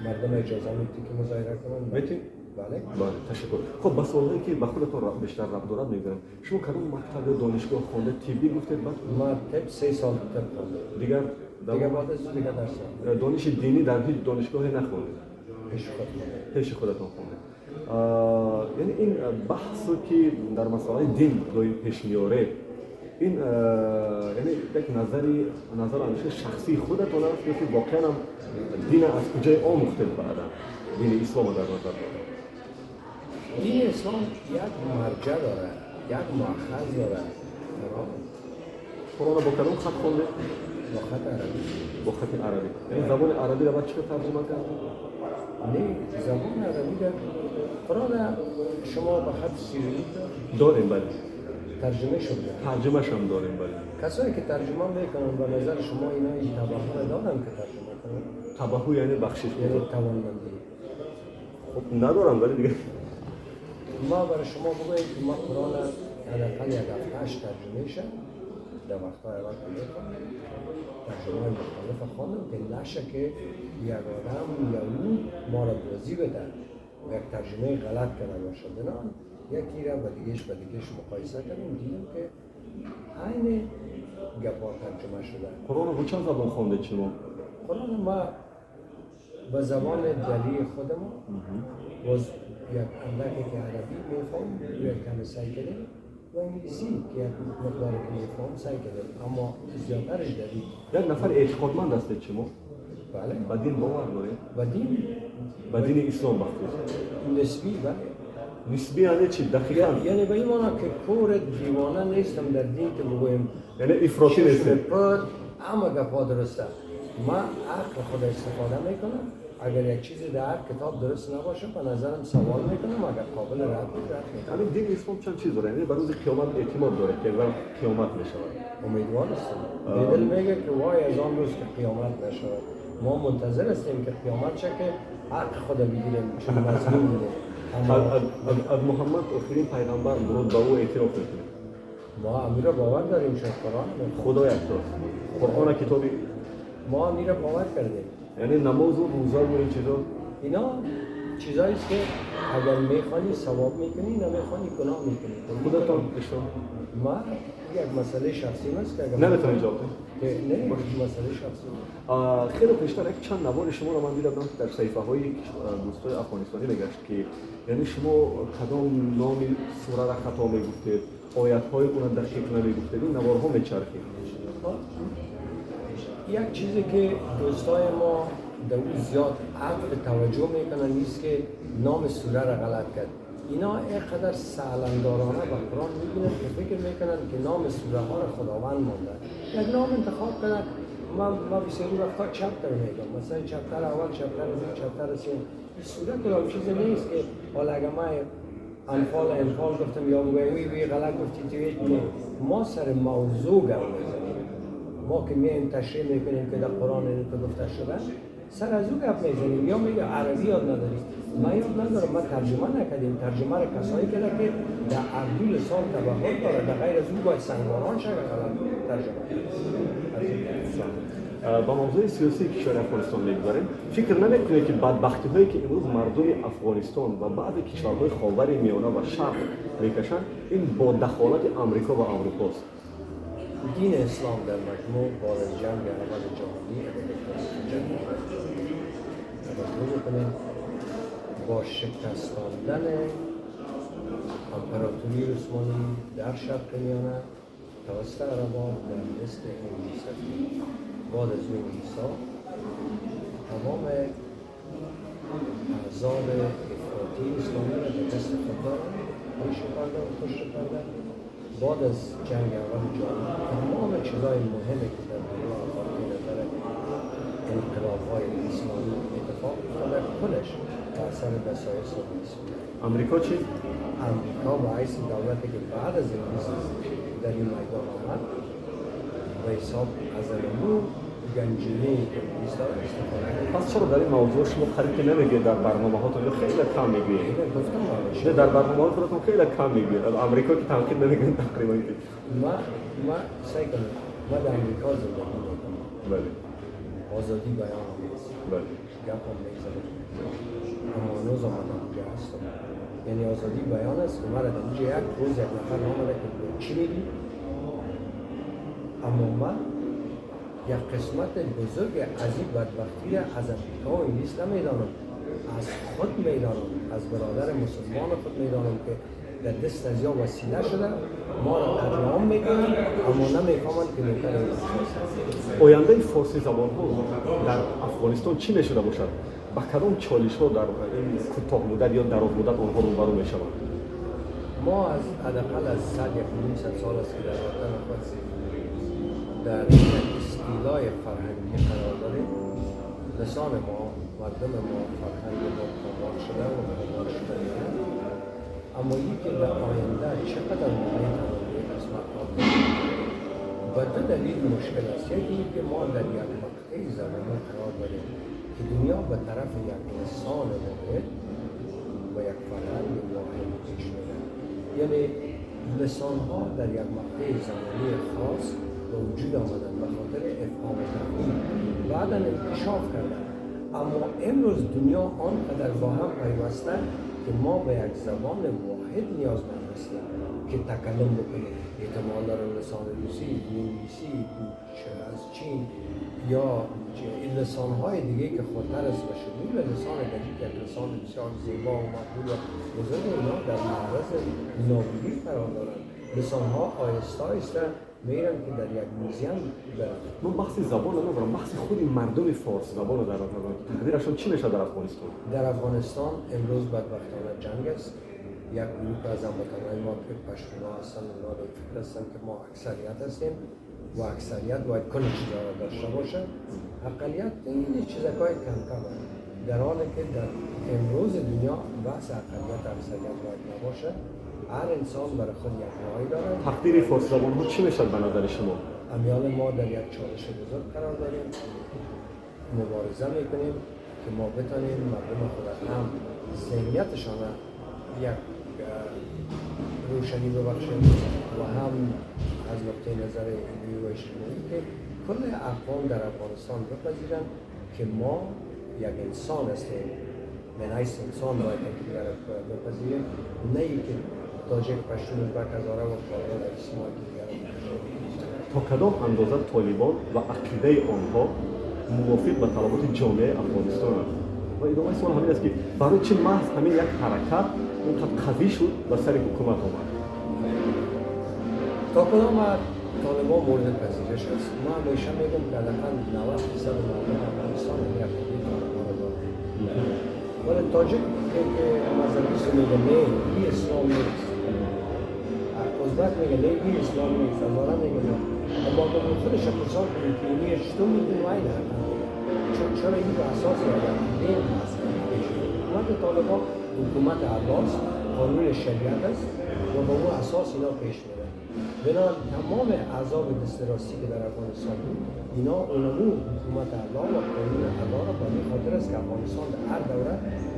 مردم اجازه میدی که مظاهره کنن؟ میتی؟ بله. بله، تشکر. خب با سوالایی که به خودتون بیشتر ربط دارد میگم. شما کدام مکتب یا دانشگاه خوانده؟ طبی گفتید بعد؟ من طب 3 سال طب خوانده. دیگه بعد از دیگه درس دانش دینی در هیچ دانشگاهی نخوندید؟ پیش خود خوانده. پیش خودتون خوانده. یعنی این بحث که در مسائل دین دایم پیش میاره، این یعنی یک نظر اندیشه شخصی خودتون است که واقعا هم دین از کجای آموختید بعدا؟ دین اسلام در نظر دارم. دین اسلام یک مرجع داره، یک مأخذ داره. قرآن با کدام خط خونده؟ با خط عربی. با خط عربی. یعنی زبان عربی را باید چطور ترجمه کرد؟ نه، زبان عربی را قرآن شما با خط سیریلیک دارید؟ داریم بله. ترجمه شده. ترجمه هم داریم بله. کسایی که ترجمه میکنن به نظر شما اینا این تباهو دارن که ترجمه کنن؟ تباهو یعنی بخشش، یعنی توانمندی. خب ندارم ولی دیگه ما برای شما بگویم که ما قرآن حداقل یک هفتهش ترجمه شد در وقتهای اول که میخوانم ترجمه های مختلف خواندم که نشه که یک آدم یا او ما را بازی بده و یک ترجمه غلط کرده باشه. بنابراین یکی را با دیگهش مقایسه کردیم، دیدیم که عین گپا ترجمه شده. قرآن رو چند زبان خوانده شما؟ قرآن ما به زبان دری خودمون باز یک اندکی که عربی میفهم یک کم سعی کردیم و انگلیسی که یک مقدار که میفهم سعی کردیم، اما زیادترش دری. یک نفر اعتقادمند هستید شما؟ بله. به دین باور دارید؟ به دین اسلام بخصوص؟ نسبی بله. نسبی یعنی چی؟ دقیقاً؟ یعنی به این معنی که کور دیوانه نیستم در دین که بگویم یعنی افراطی نیستم. اما گپا درسته. من عقل خود استفاده میکنم. اگر یک چیزی در کتاب درست نباشه به نظرم سوال میکنم، اگر قابل رد بود رد میکنم. یعنی دین اسلام چند چیز داره، یعنی به روز قیامت اعتماد داره که اول قیامت میشود. امیدوار هستم. بیدل میگه که وای از آن روز که قیامت نشود. ما منتظر هستیم که قیامت شه که حق خود بگیریم، چون مظلوم بودیم. از محمد آخرین پیغمبر درود به او اعتراف میکنیم. ما امیر باور داریم چون قرآن خدا یکتاست. قرآن کتابی ما امیر باور کردیم. یعنی نماز و روزه و این چیزا، اینا چیزایی است که اگر میخوانی ثواب میکنی، نمیخوانی گناه میکنی. خودتان اشتباه. ما یک مسئله شخصی است که اگر نمیتونی جواب بدی. نه، مسئله شخصی. خیلی پیشتر یک چند نوار شما رو من دیدم در صحیفه های دوستای افغانستانی میگشت که یعنی شما کدام نام سوره را خطا میگفتید، آیت های اون دقیق نمیگفتید، این نوارها میچرخید. یک چیزی که دوستای ما در او زیاد عطف توجه میکنن نیست که نام سوره را غلط کرد. اینا اینقدر سهل‌اندارانه به قرآن میبینن که فکر میکنن که نام سوره ها را خداوند مانده. یک نام انتخاب کنن. ما بسیاری وقتا chapter میگم، مثلا chapter اول، chapter دو، chapter سه. این سوره کدام چیز نیست که حالا اگر من انفال گفتم یا بگویم وی غلط گفتی تو نه. ما سر موضوع گپ میزنیم. ما که میایم تشریح میکنیم که در قرآن این تو گفته شده، سر از او گپ میزنیم. یا میگه عربی یاد نداری، من یاد ندارم، من ترجمه نکردیم. ترجمه را کسایی کرده که در اردو لسان تبحر داره، در غیر از او باید سنگاران شده غلط ترجمه. با موضوع سیاسی کشور افغانستان میگذاریم. فکر نمیکنید که بدبختی هایی که امروز مردم افغانستان و بعضی کشورهای خاور میانه و شرق میکشند این با دخالت امریکا و اروپا است؟ دین اسلام در مجموع بعد از جنگ اول جهانی جنگ توجه بکنید، با شکست دادن امپراتوری عثمانی در شرق میانه توسط عربا در دست انگلیس، بعد از انگلیس‌ها تمام احزاب افراطی اسلامی را در دست خود دارند، پشت کردن پشت کردن. بعد از جنگ اول جهانی تمام چیزهای مهمی که در دنیا از نظر انقلاب‌های اسلامی اتفاق افتاده کلش در اثر دسایس انگلیس بوده. امریکا چی؟ امریکا به حیث دولتی که بعد از انگلیس در این میدان آمد به حساب از امو گنجینه که انگلیس داره استفاده کرد. پس چرا در این موضوع شما خرید که نمیگید در برنامه هاتون خیلی کم میگید؟ گفتم در برنامه های خودتون خیلی کم میگید. از امریکا که تنقید نمیگید تقریبا. ما سعی کنم، ما در امریکا زندگی میکنم. بله. آزادی بیان هم هست. بله. گپ هم میزنم. اما هنوز هم اونجا هستم. یعنی آزادی بیان است که مرا در اینجا یک روز یک نفر آمده که چی میگی؟ اما من یک قسمت بزرگ از این بدبختی را از امریکا و انگلیس نمیدانم، از خود میدانم، از برادر مسلمان خود میدانم که در دست از یا وسیله شده ما را قتل عام میکنند اما نمیفهمند که نوکر انگلیس هستند. آینده فارسی زبان ها در افغانستان چی میشده باشد؟ با کدام چالش ها در این کوتاه مدت یا دراز مدت آنها روبرو میشوند؟ ما از حداقل از 100 سال است که در وطن خود در یک استیلای فرهنگی قرار داریم. لسان ما، مردم ما، فرهنگ ما پامال شده و پامال شده. اما یکی در آینده چقدر ما میتوانیم به قسمت ها به دو دلیل مشکل است. یکی اینکه ما در یک مقطع زمانی قرار داریم که دنیا به طرف یک لسان واحد و یک فرهنگ واحد پیش میره. یعنی لسان ها در یک مقطع زمانی خاص به وجود آمدن به خاطر افهام تفهیم، بعدا انکشاف کردن. اما امروز دنیا آنقدر با هم پیوسته که ما به یک زبان واحد نیازمند هستیم که تکلم بکنیم. احتمال داره لسان روسی، انگلیسی، از چین یا لسان‌های دیگه که خودتر است و شمول لسان دری که لسان بسیار زیبا و مقبول و بزرگ، اینا در معرض نابودی قرار دارند. لسان‌ها آهسته آهسته میرن که در یک موزیم برن. من بحث زبان ندارم، بحث خود مردم فارس زبان رو در نظر دارم. تقدیرشون چی میشه در افغانستان؟ در افغانستان امروز بدبختانه جنگ است. یک گروه از هموطنان ما که پشتون‌ها هستن، اونا در فکر هستن که ما اکثریت هستیم و اکثریت باید کل چیزها را داشته باشه. اقلیت این چیزهای کم کم هست. در حالی که در امروز دنیا بحث اقلیت اکثریت باید نباشه. هر انسان برای خود یک رای دارد. تقدیر فارس زبان ها چی میشد به نظر شما؟ امیال ما در یک چالش بزرگ قرار داریم، مبارزه میکنیم که ما بتانیم مردم خود هم ذهنیتشان یک روشنی ببخشیم و هم از نقطه نظر علمی و اجتماعی که کل اقوام در افغانستان بپذیرند که ما یک انسان هستیم. من حیث انسان باید یکدیگر بپذیریم، نه اینکه تاجیک، پشتون، ازبک، هزاره و کارها در اجتماع دیگر. تا کدام اندازه طالبان و عقیده آنها موافق به طلبات جامعه افغانستان است؟ و ادامه سوال همین است که برای چه محض همین یک حرکت اینقدر قوی شد و سر حکومت آمد؟ تا کدام طالبان مورد پذیرش است؟ ما همیشه میگم که حداقل 90% مردم افغانستان این عقیده طالبان را دارند. ولی تاجیک که مذهبی میگه نه این اسلام نیست، ازبک میگه نه این اسلام نیست، هزاره میگه نه. اما اگر خودش پرسان کنیم که اینی چطور میگه وای نه، چرا این به اساس یک عقیده مذهبی پیش میره؟ حکومت طالبان حکومت عباس، قانون شریعت است و با اون اساس اینا پیش میره. بنابراین تمام احزاب دست راستی که در افغانستان بود، اینا اونمو حکومت الله و قانون الله را به این خاطر است که افغانستان در هر دوره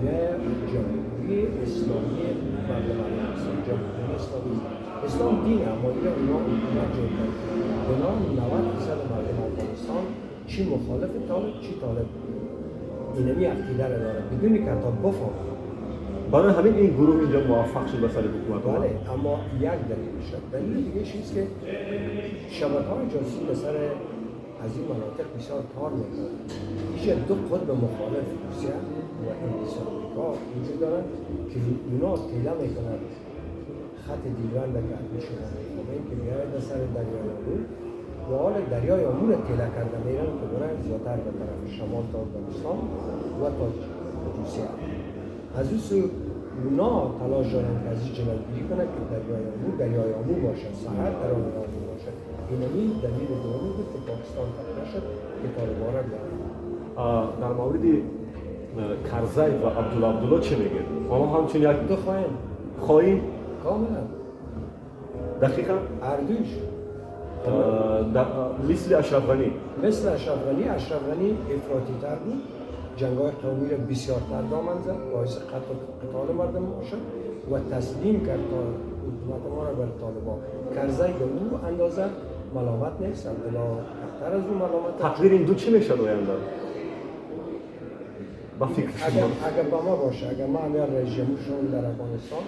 یک جمهوری اسلامی مردمانه است. جمهوری اسلامی اسلام دین، اما اینا اونا حکومت جور کرد. بنابراین 90% مردم افغانستان چی مخالف طالب چی طالب، اینمی عقیده را داره بدون که حتی بفهمه. برای همین این گروه اینجا موفق شد به سر حکومت. بله، اما یک دلیل شد. دلیل دیگه چیست که شبکه‌های جاسوسی به سر از این مناطق بسیار کار میکنند. اینجا دو قطب مخالف، روسیه و انگلیس و آمریکا وجود دارند که اونا تیله میکنند خط دیورند که حتمی شما میفهمین که بیاید به سر دریای آمو و حال دریای آمو را تیله کرده میرن که برن زیادتر به طرف شمال تا افغانستان و تا روسیه. از اون سو اونا تلاش دارن که از این جلوگیری کنند که دریای آمو دریای آمو باشه، سرحد در آن آمو باشه. اینمی دلیل دومی بود که پاکستان تقویت شد که طالبان را بیارن. در مورد کرزی و عبدالله عبدالله چه میگه؟ آنها همچون یک دو خائن. خائن؟ کاملا. دقیقا؟ اردوش. مثل اشرف غنی. مثل اشرف غنی، اشرف غنی افراطی تر بود، جنگ‌های قومی را بسیارتر دامن زد، باعث قتل و قتال مردم ما شد و تسلیم کرد تا حکومت ما را بر طالبان. کرزی به او اندازه ملامت نیست، عبدالله کمتر از او ملامت. تقدیر این دو چی میشد آینده؟ با فکر شما. اگر با ما باشه، اگر ما هم رئیس جمهور شدم در افغانستان،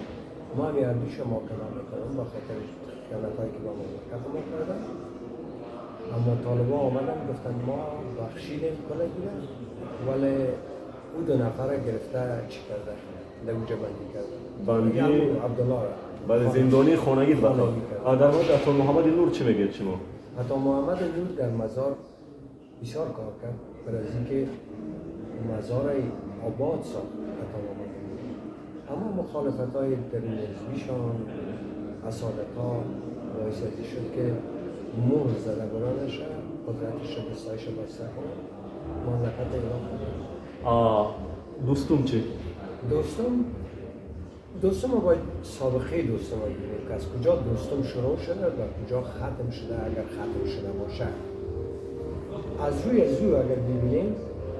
ما هم اردوش محاکمه میکنم به خاطر خیانت‌هایی که با مملکت ما کردن. اما طالبان آمدن گفتن ما بخشیدیم کلگی ولی او دو نفر گرفته چی کرده؟ در اونجا بندی کرده. بندی عبدالله را. بله، زندانی خانگی بخواد. در مورد عطا محمد نور چی میگید شما؟ عطا محمد نور در مزار بسیار کار کرد برای اینکه مزار آباد ساخت عطا محمد نور. اما مخالفت‌های درون حزبیشان، حسادت‌ها باعث از شد که مهر زده برانش، قدرتش را دستایش بسته کنه، مملکت اعلام کنه. دوستم چی؟ دوستم باید سابقه دوستم باید ببینیم که از کجا دوستم شروع شده و کجا ختم شده، اگر ختم شده باشه. از روی از او اگر ببینیم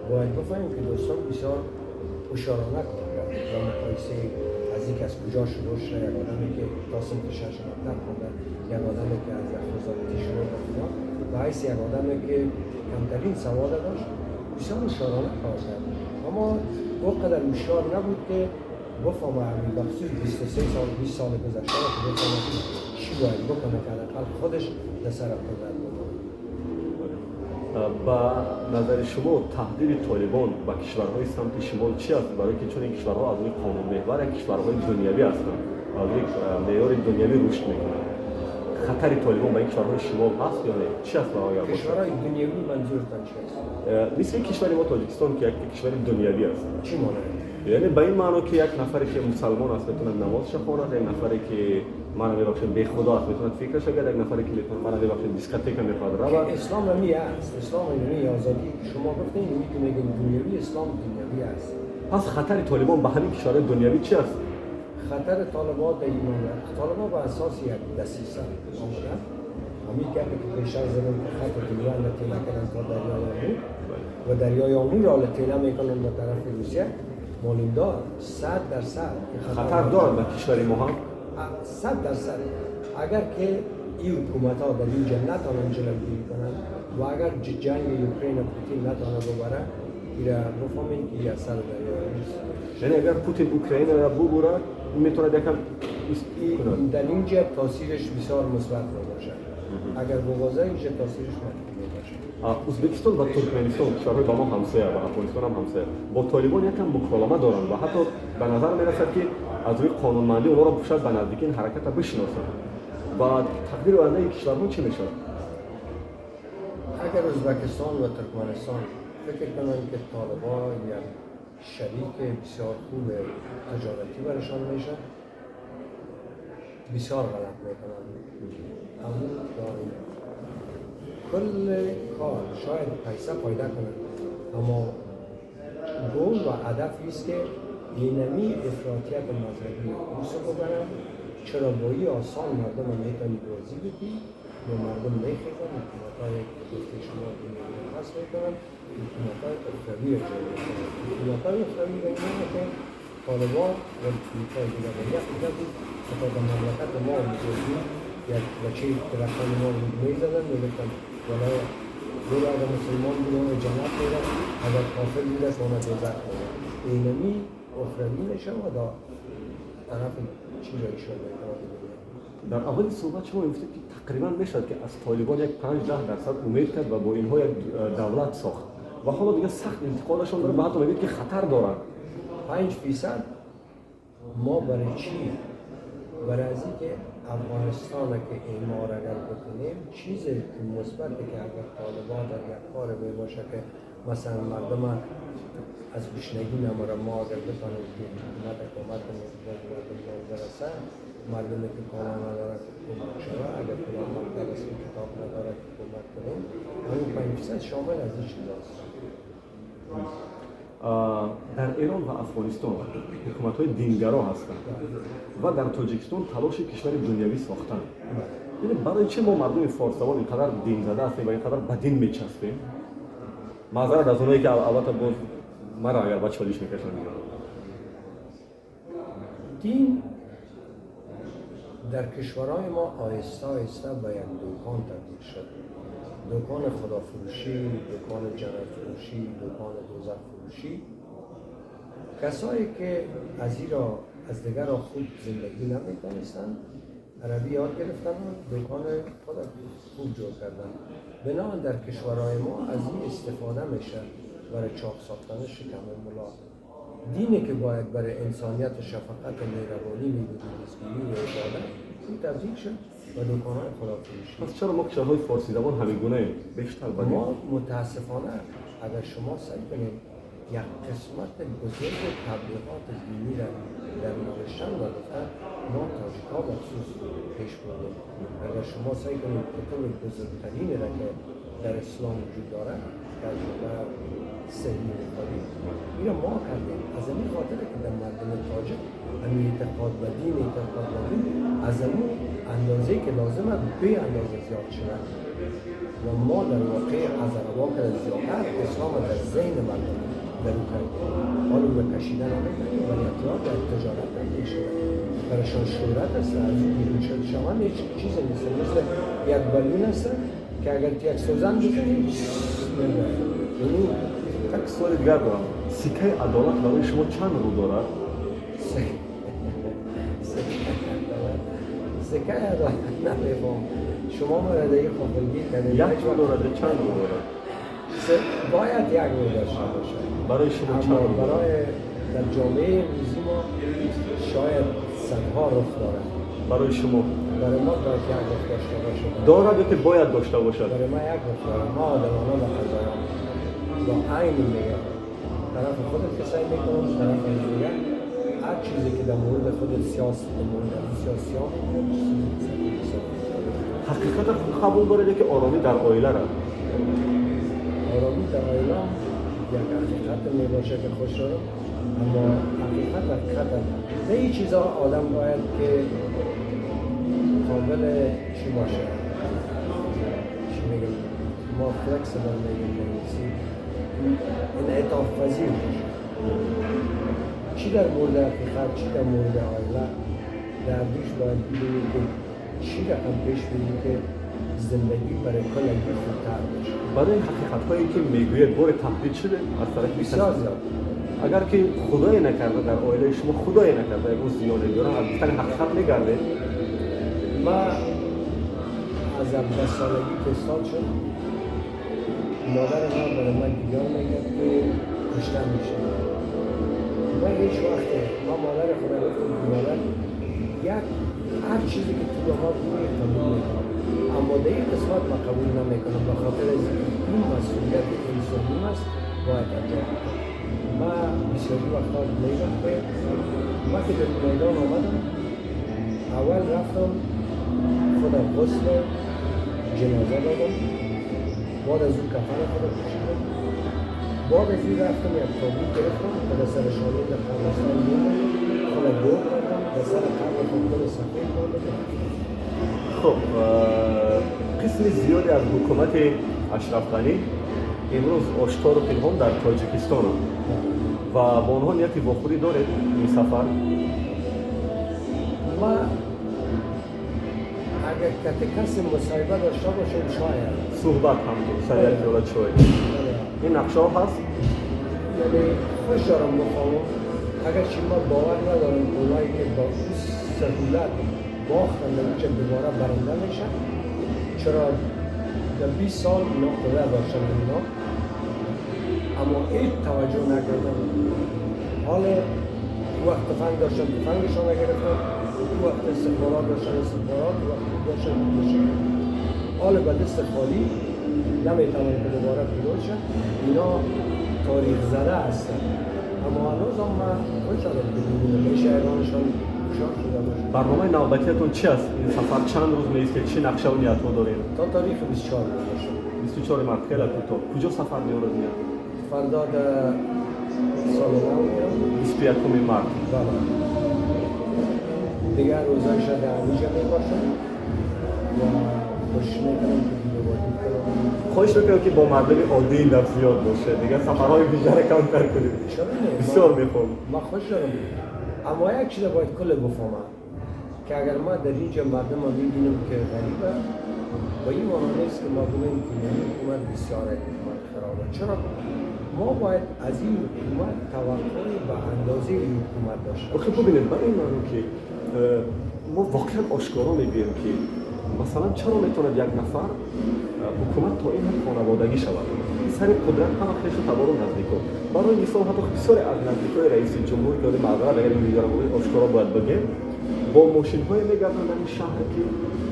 باید بفهمیم که دوستم بسیار هوشیارانه کار کرد و مقایسه از اینکه از کجا شروع شده، یک آدمی که تا صنف شش مکتب خونده، یک آدمی که از وزارتی شروع کرد و حیث یک آدمی که کمترین سواد داشت، بسیار هوشیارانه کار کرد. اما او قدر هوشیار نبود که بفهمه همین بخصوص 23 سال 20 سال گذشته را که بفهمه چی باید بکنه که حداقل خودش در سر قدرت بمونه. با نظر شما تهدید طالبان به کشورهای سمت شمال چی است؟ برای که چون این کشورها از روی قانون محور کشورهای دنیوی هستند، از یک معیار دنیوی رشد میکنند. خطر طالبان به این کشورهای شمال هست یا نه؟ چی است آیا باشه؟ کشورهای دنیوی منظورتان چی است؟ مثل کشور ما تاجیکستان که یک کشور دنیوی است. چی معنی؟ یعنی به این معنا که یک نفری که مسلمان است میتونه نمازش خواند، یک نفری که من میبخشم به خدا است میتونه فکرش کنه، یک نفری که میتونه من میبخشم دیسکوتیک میخواد رود. اسلام همی است، اسلام همی آزادی که شما گفتین، اینی که میگین دنیوی، اسلام دنیوی است. پس خطر طالبان به همین کشورهای دنیوی چی است؟ خطر طالبان در این مملکت، طالبان به اساس یک دسیسه آمدن. همین گپی که پیشتر زدم که خط دیورند تیله کردن تا دریای آمو و دریای آمو را تیله میکنن به طرف روسیه. معلوم دار 100% خطر دار به کشور ما هم 100%. اگر که این حکومت ها در اینجا نتانن جلوگیری کنند و اگر جنگ اوکراین و پوتین نتانه ببره، ایرا بفهمین که یه اثر دریای آمو. یعنی اگر پوتین اوکراین را ببره میتونه یکم در اینجا تاثیرش بسیار مثبت باشه، اگر ببازه اینجا تاثیرش منفی باشه. ازبکستان و ترکمنستان کشورهای با ما همسایه و افغانستان هم همسایه با طالبان یکم مکالمه دارند و حتی به نظر میرسد که از روی قانونمندی اونها را شاید به نزدیکی این حرکت را بشناسند. و تقدیر آینده این کشورها چی میشود؟ اگر ازبکستان و ترکمنستان فکر کنند که طالبان یک شریک بسیار خوب تجارتی برشان میشه، بسیار غلط میکنند. همون داریم کل کار شاید پیسه پیدا کنند، اما گول و هدف است که اینمی افراطیت مذهبی روس ببرند. چرا با این آسان مردم میتونی بازی بدی و مردم میخیزن، حکومت های گفته شما دنیوی را پس میکنن، حکومت های اخروی را جای میکنن. حکومت های اخروی به این معنی که طالبان و حکومت های دیگر با یک دیگر بود، حتی در مملکت ما میگفتیم یک بچه درختان ما میزدن میگفتن ولی اگر مسلمان بود اون جنت میره، اگر کافر بود اون دوزخ میره. اینمی اخروی میشه و در طرف چیزایی شده. در اول صحبت شما گفتید که تقریبا میشد که از طالبان یک 5-10% امید کرد و با اینها یک دولت ساخت و حالا دیگه سخت انتقادشون داره و حتی میگید که خطر دارن. 5% ما برای چی؟ برای از اینکه افغانستان که اعمار اگر بکنیم چیزی که مثبته که اگر طالبان در یک کار باشه که مثلا مردم از گشنگی نماره، ما اگر بتانیم که حکومت کمک کنیم مردم برسه، مردمی که کالا نداره که کمک شوه، اگر کلان مکتب است که کتاب نداره که کمک کنیم، همین 5% شامل از این چیز است. در ایران و افغانستان حکومت های دینگرا هستند و در تاجیکستان تلاش کشور دنیوی ساختن. یعنی برای چه ما مردم فارس‌زبان اینقدر دین زده هستیم و اینقدر به دین میچسبیم؟ معذرت از اونایی که البته باز مرا اگر با چالش میکشن میگم. دین در کشورهای ما آهسته آهسته به یک دکان تبدیل شد. دکان خدافروشی، دکان جنت فروشی، دکان دوزخ فروشی. کسایی که از دیگر را خوب زندگی نمی‌تونستند، عربی یاد گرفتن و دکان خود خوب جور کردن. بنابراین در کشورهای ما از این استفاده میشه برای چاق ساختن شکم ملا. دینی که باید برای انسانیت و شفقت و مهربانی میبود و دستگیری و عبادت، این تبدیل شد و دکان‌های خدافروشی. پس چرا ما کشورهای فارسی زبان همین گونه ایم؟ بیشتر بدیم. ما متاسفانه اگر شما سعی کنید یک قسمت بزرگ تبلیغات دینی را در نوشتن و گفتن ما تاجیک‌ها مخصوص پیش بردیم. اگر شما سعی کنید کتب بزرگترین را که در اسلام وجود دارد که از جمله صحیح بخاری این را ما کردیم، از این خاطر که در مردم تاجیک همین اعتقاد به دین، اعتقاد به دین از اون اندازه که لازمه به اندازه زیاد شده و ما در واقع از عربا که زیادتر اسلام در ذهن مردم در او کردیم. حالا او به کشیدن نمی‌کنیم ولی اطلاع در تجارت تبدیل شده، برایشان شهرت است. از او بیرون شد شوند هیچ چیز نیست، مثل یک بالون است که اگر یک سوزن بزنی می‌بره. یک سوال دیگر دارم، سکه عدالت برای شما چند رو دارد؟ سکه عدالت نمی‌فهم شما مرا در این خافلگی کردید. یک رو دارد چند رو دارد؟ باید یک رو داشته باشه. برای شما چند رو؟ برای در جامعه امروزی ما شاید صدها رخ دارد. برای شما؟ برای ما باید یک رخ داشته باشه. دارد یا که باید داشته باشد؟ برای ما یک رخ دارد. ما آدمانه و قضایان با عین میگم طرف خودت که سعی میکنم، طرف از دیگر هر چیزی که در مورد خودت سیاست، در مورد سیاسی ها میگم. حقیقت قبول دارد که آرامی در عائله را؟ آرامی در عائله یک حقیقت میباشه که خوش دارم، اما حقیقت حقیقت به این چیزا آدم باید که قابل چی باشه، چی میگم ما فلکسیبل میگیم انگلیسی، انعطاف پذیر باشه. چی در مورد حقیقت، چی در مورد عائله، در دوش باید ببینیم که چی رقم پیش بریم که زندگی برای کلگی خوبتر باشه. برای حقیقت هایی که میگوید بار تهدید شده از طرف بسیار زیاد. اگر که خدای نکرده در عائله شما خدای نکرده یک زیان بیاره، از گفتن حقیقت میگرده؟ ما از 17 سالگی که استاد شد، مادر من برای من گریان میگرد که کشتن میشه. من هیچ وقت ما مادر خدا گفتم که مادر یک هر چیزی که تو به ما بگویی قبول میکنم، اما در این قسمت من قبول نمیکنم به خاطر از این مسئولیت انسانی است باید انجام بدم. من بسیاری وقتا میگم که من که در میدان آمدم اول رفتم خودم غسل جنازه دادم، بعد از اون کفن خودم پوشیدم، بعد از اون رفتم یک تابوت گرفتم و در سر شانه در قبرستان موندم، خودم گور کردم، در سر قبر خود گل سفید ماندم. خب قسم زیادی از حکومت اشرف غنی امروز آشکار و پنهان در تاجیکستان و با آنها نیت واخوری دارید این سفر؟ ما اگر کسی مصاحبه داشته باشم شاید صحبت هم سر یک پیاله چای. این نقشه ها هست؟ یعنی خوش دارم بخوام، اگرچه ما باور ندارم اونایی که با سهولت باختن نمیشه دوباره برنده میشن. چرا در 20 سال اینا قدرت داشتن اینا، اما هیچ توجه نکردن. حال وقت تفنگ داشتن تفنگشان نگرفتن، وقت استخبارات داشتن استخبارات، وقت داشتن پولشون. حال به دست خالی نمیتوان که دوباره پیروز شد. اینا تاریخ زده هستن، اما هنوز هم من خوش دارم که ببینم میشه ایرانشان هوشیار شده باشه. برنامه نوبتیتون چی است؟ این سفر چند روز میسته؟ چی نقشه و نیت ها دارین؟ تا تاریخ 24 باشه. 24 مارس خیلی کوتاه. کجا سفر میارد میاد؟ فردا در سال نو میرم. 21 مارس. بله. دیگر روزایش در همینجا میباشم و کوشش میکنم که دیده بازی کنم. خواهش میکنم که با مردم عادی این دفعه زیاد باشه، دیگه سفرهای ویژه رو کمتر کنیم. چرا نه؟ بسیار میخوام. من خوش دارم، اما یک چیز باید کل بفهمم که اگر ما در اینجا مردم رو میبینیم که غریبه، با این معنا نیست که ما بگوییم که این حکومت بسیار حکومت خرابه. چرا؟ ما باید از این حکومت توقع به اندازه این حکومت داشته باشیم. خب ببینید، برای این معنا که ما واقعا آشکارا میبینیم که مثلا چرا میتواند یک نفر حکومت تا این حد خانوادگی شود؟ سر قدرت همه خویش و تبار و نزدیکان. برای مثال حتی بسیاری از نزدیکای رئیس جمهور که معذرت اگر این ویدیو رو آشکارا باید بگم، با ماشین‌های میگردن در این شهر که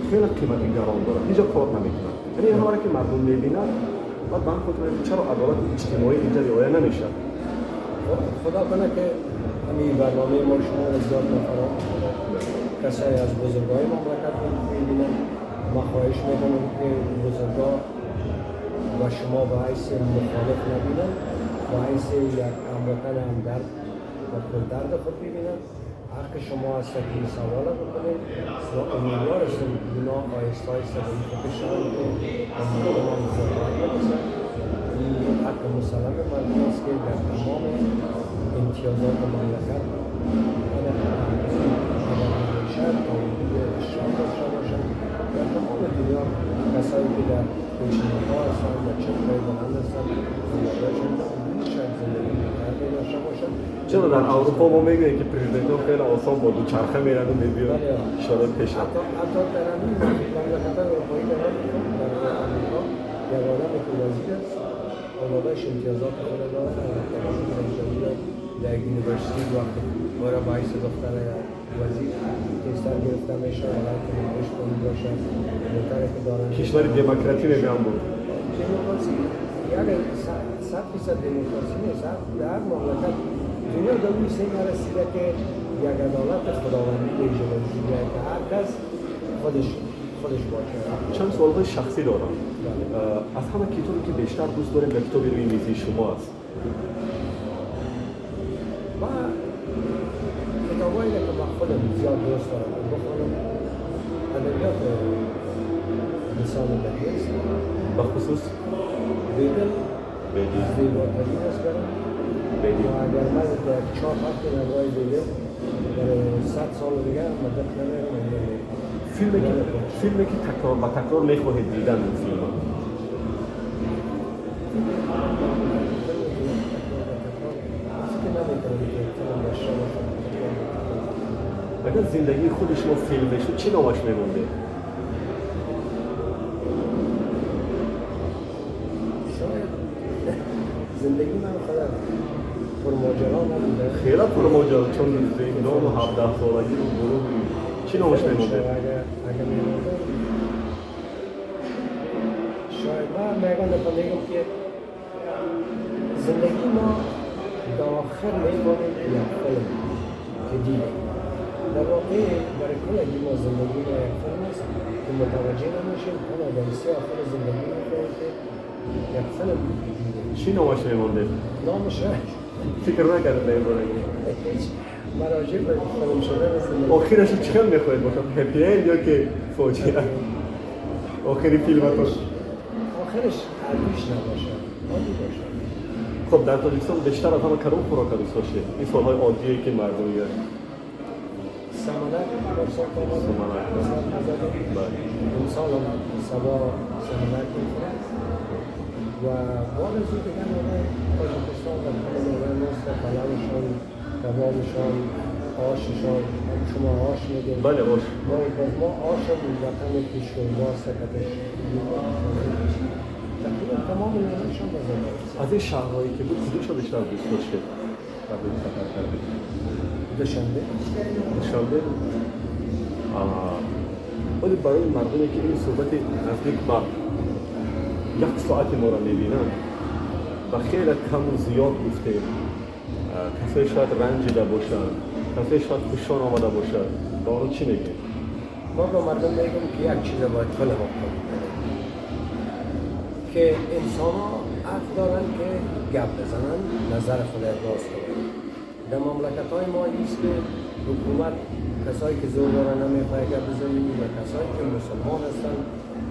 خیلی قیمت گران داره، هیچ کار نمیکنن. یعنی این همه که مردم میبینن بعد به هم خود میگن چرا عدالت اجتماعی اینجا رعایت نمیشه. خدا کنه که همین برنامه ما شما رو زیاد نفرات کسایی از بزرگای مملکت میبینن. ما خواهش میکنم که بزرگا و شما به حیث مخالف نبینن، به حیث یک هموطن همدرد و پردرد خود ببینن. حق شما هست که این سوال بکنید و امیدوار هستم که اینا آهسته آهسته به این فکر شوند که به مردم هم زیادت برسند. این حق مسلم مردم است که در تمام امتیازات مملکت تا حدود اشراف داشته باشند. در تمام دنیا کسایی که در پیشینه‌ها هستند و چهره‌های بلند هستند، خانواده‌شان تا حدودی شاید زندگی بهتر داشته باشند. چرا در اروپا ما میگوییم که پرزیدنت‌ها خیلی آسان با دوچرخه میرن و میبیان اشاره پیش. حتی در همین مملکت‌های اروپایی در آمریکا یک آدمی که وزیر است خانواده‌اش امتیازات خود دارد. در university وقتی برای باعث دختر وزیر تستر گرفته میشه، حالا که معاش پولی باشه، موتر که دارن. کشور دموکراتی میگم بود. دموکراسی یک 100% دموکراسی نیست. در مملکت دنیا در اون سن نرسیده که یک عدالت خداوندی اینجا وجود بیاید که هر کس خودش باشه. چند سوال های شخصی دارم. از همه کتابی که بیشتر دوست داریم در کتاب روی میزی شما است؟ ما کتابایی که من خودم زیاد دوست دارم بخونم ادبیات لسان بدیع است، به خصوص بیدل زیباترین است برام. و اگر من در 4 هفته نوای بیدل برای 100 سال دیگه مدت نمیرم اینجا. فیلمی که تکرار و تکرار میخواهید دیدن اون فیلم؟ اگر زندگی خود شما فیلم بشه چی نامش میمونده؟ شاید زندگی من خودم پرماجرا نبوده. خیلی پرماجرا، چون زندان و 17 سالگی رو گروه چی نامش میمونده؟ اگر میمونده شاید من میگم میگم که زندگی ما در آخر می‌مانیم یک فیلم که دیدیم. در واقع برای کل ما زندگی ما یک فیلم است که متوجه نمیشیم تا در سه آخر زندگی می‌فهمیم که یک فیلم بود که دیدیم. چی نامش میمونده؟ نامش فکر نکردم در این باره. هیچ مراجع به فیلم شدن زندگی. آخرش چه می‌خواید باشه؟ هپی اند یا که فاجعه؟ آخری فیلمتون؟ آخرش عادیش نباشه، عادی باشه. خب در تاجیکستان بیشتر از همه کدام خوراک دوست داشتید؟ این سوال‌های عادیه که مردم میگن. سمنک پارسال آمدم، امسال هم سبا سمنک میخورم و بعد از او دیگه نامه تاجیکستان و همه نامه ماست، پلوشان، کبابشان، آششان. شما آش میگید؟ بله آش. ما آش هم وطن که شوربا سکتش تقریبا تمام نامهشان بزنید. از این شهرهایی که بود کدومش رو بیشتر دوست داشتید قبل از سفر کردید؟ دوشنبه. دوشنبه؟ ولی برای مردمی که این صحبت نزدیک به یک ساعت ما را میبینن و خیلی کم و زیاد گفتیم، کسایی شاید رنجیده باشن، کسایی شاید خوششان آمده باشن، با آنها چی میگیم؟ ما با مردم میگم که یک چیز باید کل ما قبول کنیم که انسان ها حق دارن که گپ بزنن، نظر خود ابراز کنن. در مملکت های ما ایست که حکومت کسایی که زور دارن نمیخواه گپ بزنیم و کسایی که مسلمان هستن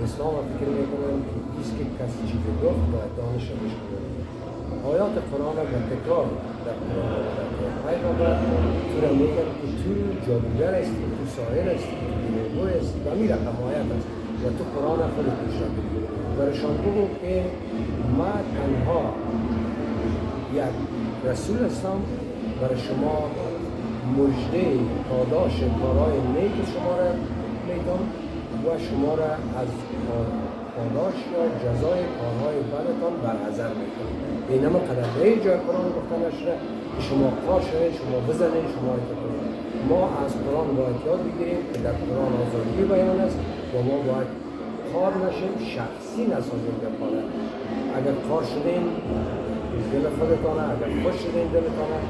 اسلام را فکر میکنن که ایست که کسی چیزی گفت باید دانش را بشکنن. آیات قرآن را به تکرار در قرآن آمده که پیغمبر تو را میگن که تو جادوگر هستی، تو ساحر هستی، تو دروغگو هستی و می رقم آیت است و تو قرآن خودت پیشرفت بگیری. برشان بگو که ما تنها یک رسول هستم، برای شما مژده پاداش کارهای نیک شما را میدم و شما را از پاداش یا جزای کارهای بدتان برحذر میکنم. اینما قدر به جای قرآن گفته نشده که شما کار شوید، شما بزنید، شما کنید. ما از قرآن باید یاد بگیریم که در قرآن آزادی بیان است و ما باید کار نشیم، شخصی نسازیم گپاره. اگر کار شدین دل خودتانه، اگر خوش شدین دلتانه.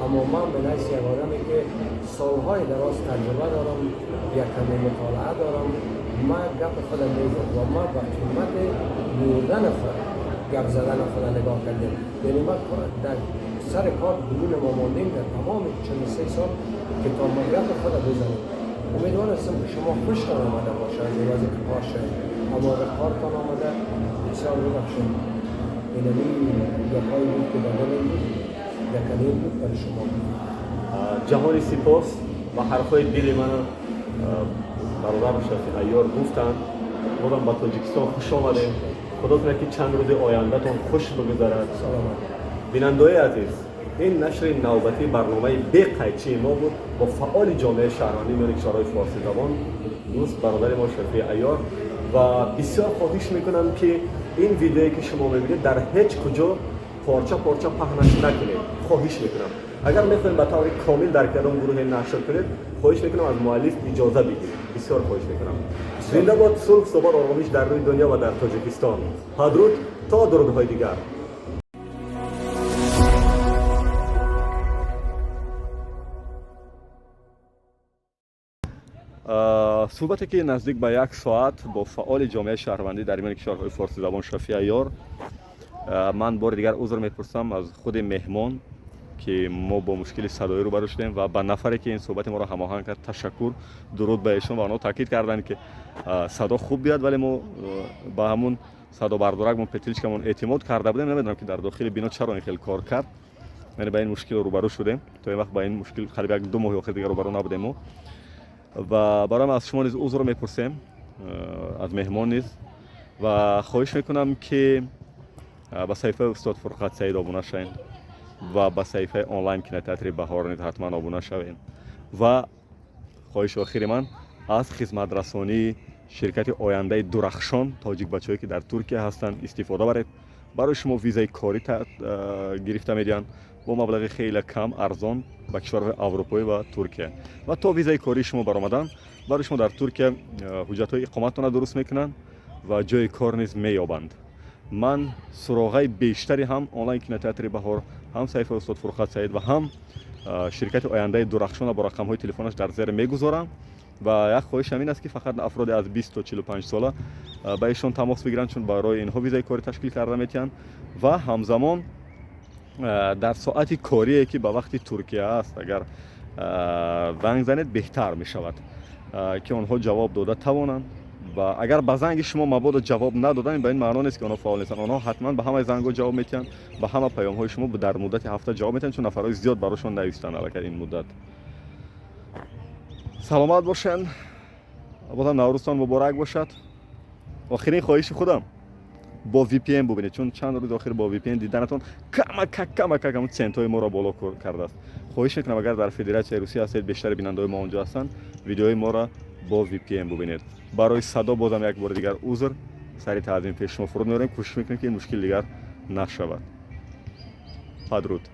اما من به نفس یک آدمی که سالهای دراز تجربه دارم، یک کمی مطالعه دارم، من گپ خودم میگم و من به قیمت مردن خود گپ زدن خود نگاه کردیم. یعنی ما در سر کار درون ما ماندیم در تمام 43 سال که تا ما گپ خود بزنیم. امیدوار هستم که شما خوشتان آمده باشه از این وضع که کار شد، اما اگر کارتان آمده بسیار ببخشید. اینمی گپایی بود که در دلم بود، در کلیم بود برای شما. جهانی سپاس و حرفای دل من برادر شفیع عیار گفتن. بازم با تاجیکستان خوش آمدیم. خدا کنه که چند روز آینده‌تون خوش بگذرد. سلامت. بیننده‌های عزیز، این نشر نوبتی برنامه بی قیچی ما بود با فعال جامعه شهروندی میان کشورهای فارسی زبان، دوست برادر ما شفیع عیار. و بسیار خواهش میکنم که این ویدیویی که شما میبینید در هیچ کجا پارچه پارچه پهنش نکنید. خواهش میکنم اگر میخواین به طور کامل در کدام گروه نشر کنید، خواهش میکنم از مؤلف اجازه بگیرید. بسیار خواهش میکنم. زنده باد صلح، ثبات، آرامش در روی دنیا و در تاجیکستان. پدرود تا درودهای دیگر. صحبتی که نزدیک به یک ساعت با فعال جامعه شهروندی در میان کشورهای فارسی زبان شفیع عیار، من بار دیگر عذر میپرسم از خود مهمان که ما با مشکل صدایی روبرو شدیم و به نفری که این صحبت ما را هماهنگ کرد تشکر، درود به ایشون. و آنها تاکید کردند که صدا خوب بیاد، ولی ما به همون صدا بردارکمون پتیلچکمون اعتماد کرده بودیم. نمیدونم که در داخل بینا چرا این خیلی کار کرد، یعنی به این مشکل روبرو شدیم. تا این وقت با این مشکل قریب یک دو ماه اخیر دیگر روبرو نبودیم ما. و برام از شما نیز عذر میپرسیم، از مهمان نیز، و خواهش میکنم که به صفحه استاد فرقت سعید آبونه شوین و به صفحه آنلاین کینوتئاتر بهار نیز حتما آبونه شوین. و خواهش آخر من از خدمت رسانی شرکت آینده درخشان تاجیک بچه‌ای که در ترکیه هستند استفاده برید. برای شما ویزای کاری گرفته میدن با مبلغ خیلی کم، ارزان، به کشورهای اروپایی و ترکیه. و تا ویزای کاری شما برآمدن، برای شما در ترکیه حجت‌های اقامتتون را درست میکنن و جای کار نیز مییابند. من سراغای بیشتری هم آنلاین کینوتئاتر بهار، هم صفحه استاد فرقت سعید و هم شرکت آینده درخشان با رقم‌های تلفنش در زیر میگذارم. و یک خواهش هم این است که فقط افراد از 20 تا 45 ساله به ایشون تماس بگیرن، چون برای اینها ویزای کاری تشکیل کرده میتین. و همزمان در ساعت کاری که به وقت ترکیه است اگر زنگ زنید بهتر می شود که آنها جواب داده توانند. و اگر به زنگ شما مبادا جواب ندادن، به این معنا نیست که آنها فعال نیستن. آنها حتما به همه زنگ‌ها جواب میتین، به همه پیام‌های شما در مدت هفته جواب میتین، چون نفرهای زیاد براشون نوشتن الکی این مدت. سلامت باشن. بازم نوروزتان مبارک باشد. آخرین خواهش خودم، با VPN ببینید، چون چند روز آخر با VPN دیدنتون کمک کمک کم سنت های ما را بالا کرده است. خواهش میکنم اگر در فدراسیون روسیه هستید، بیشتر بیننده های ما اونجا هستن، ویدیوهای ما را با VPN ببینید. برای صدا بازم یک بار دیگر عذر، سری تعظیم پیش شما فرود میاریم. کوشش میکنیم که این مشکل دیگر نشود. بدرود.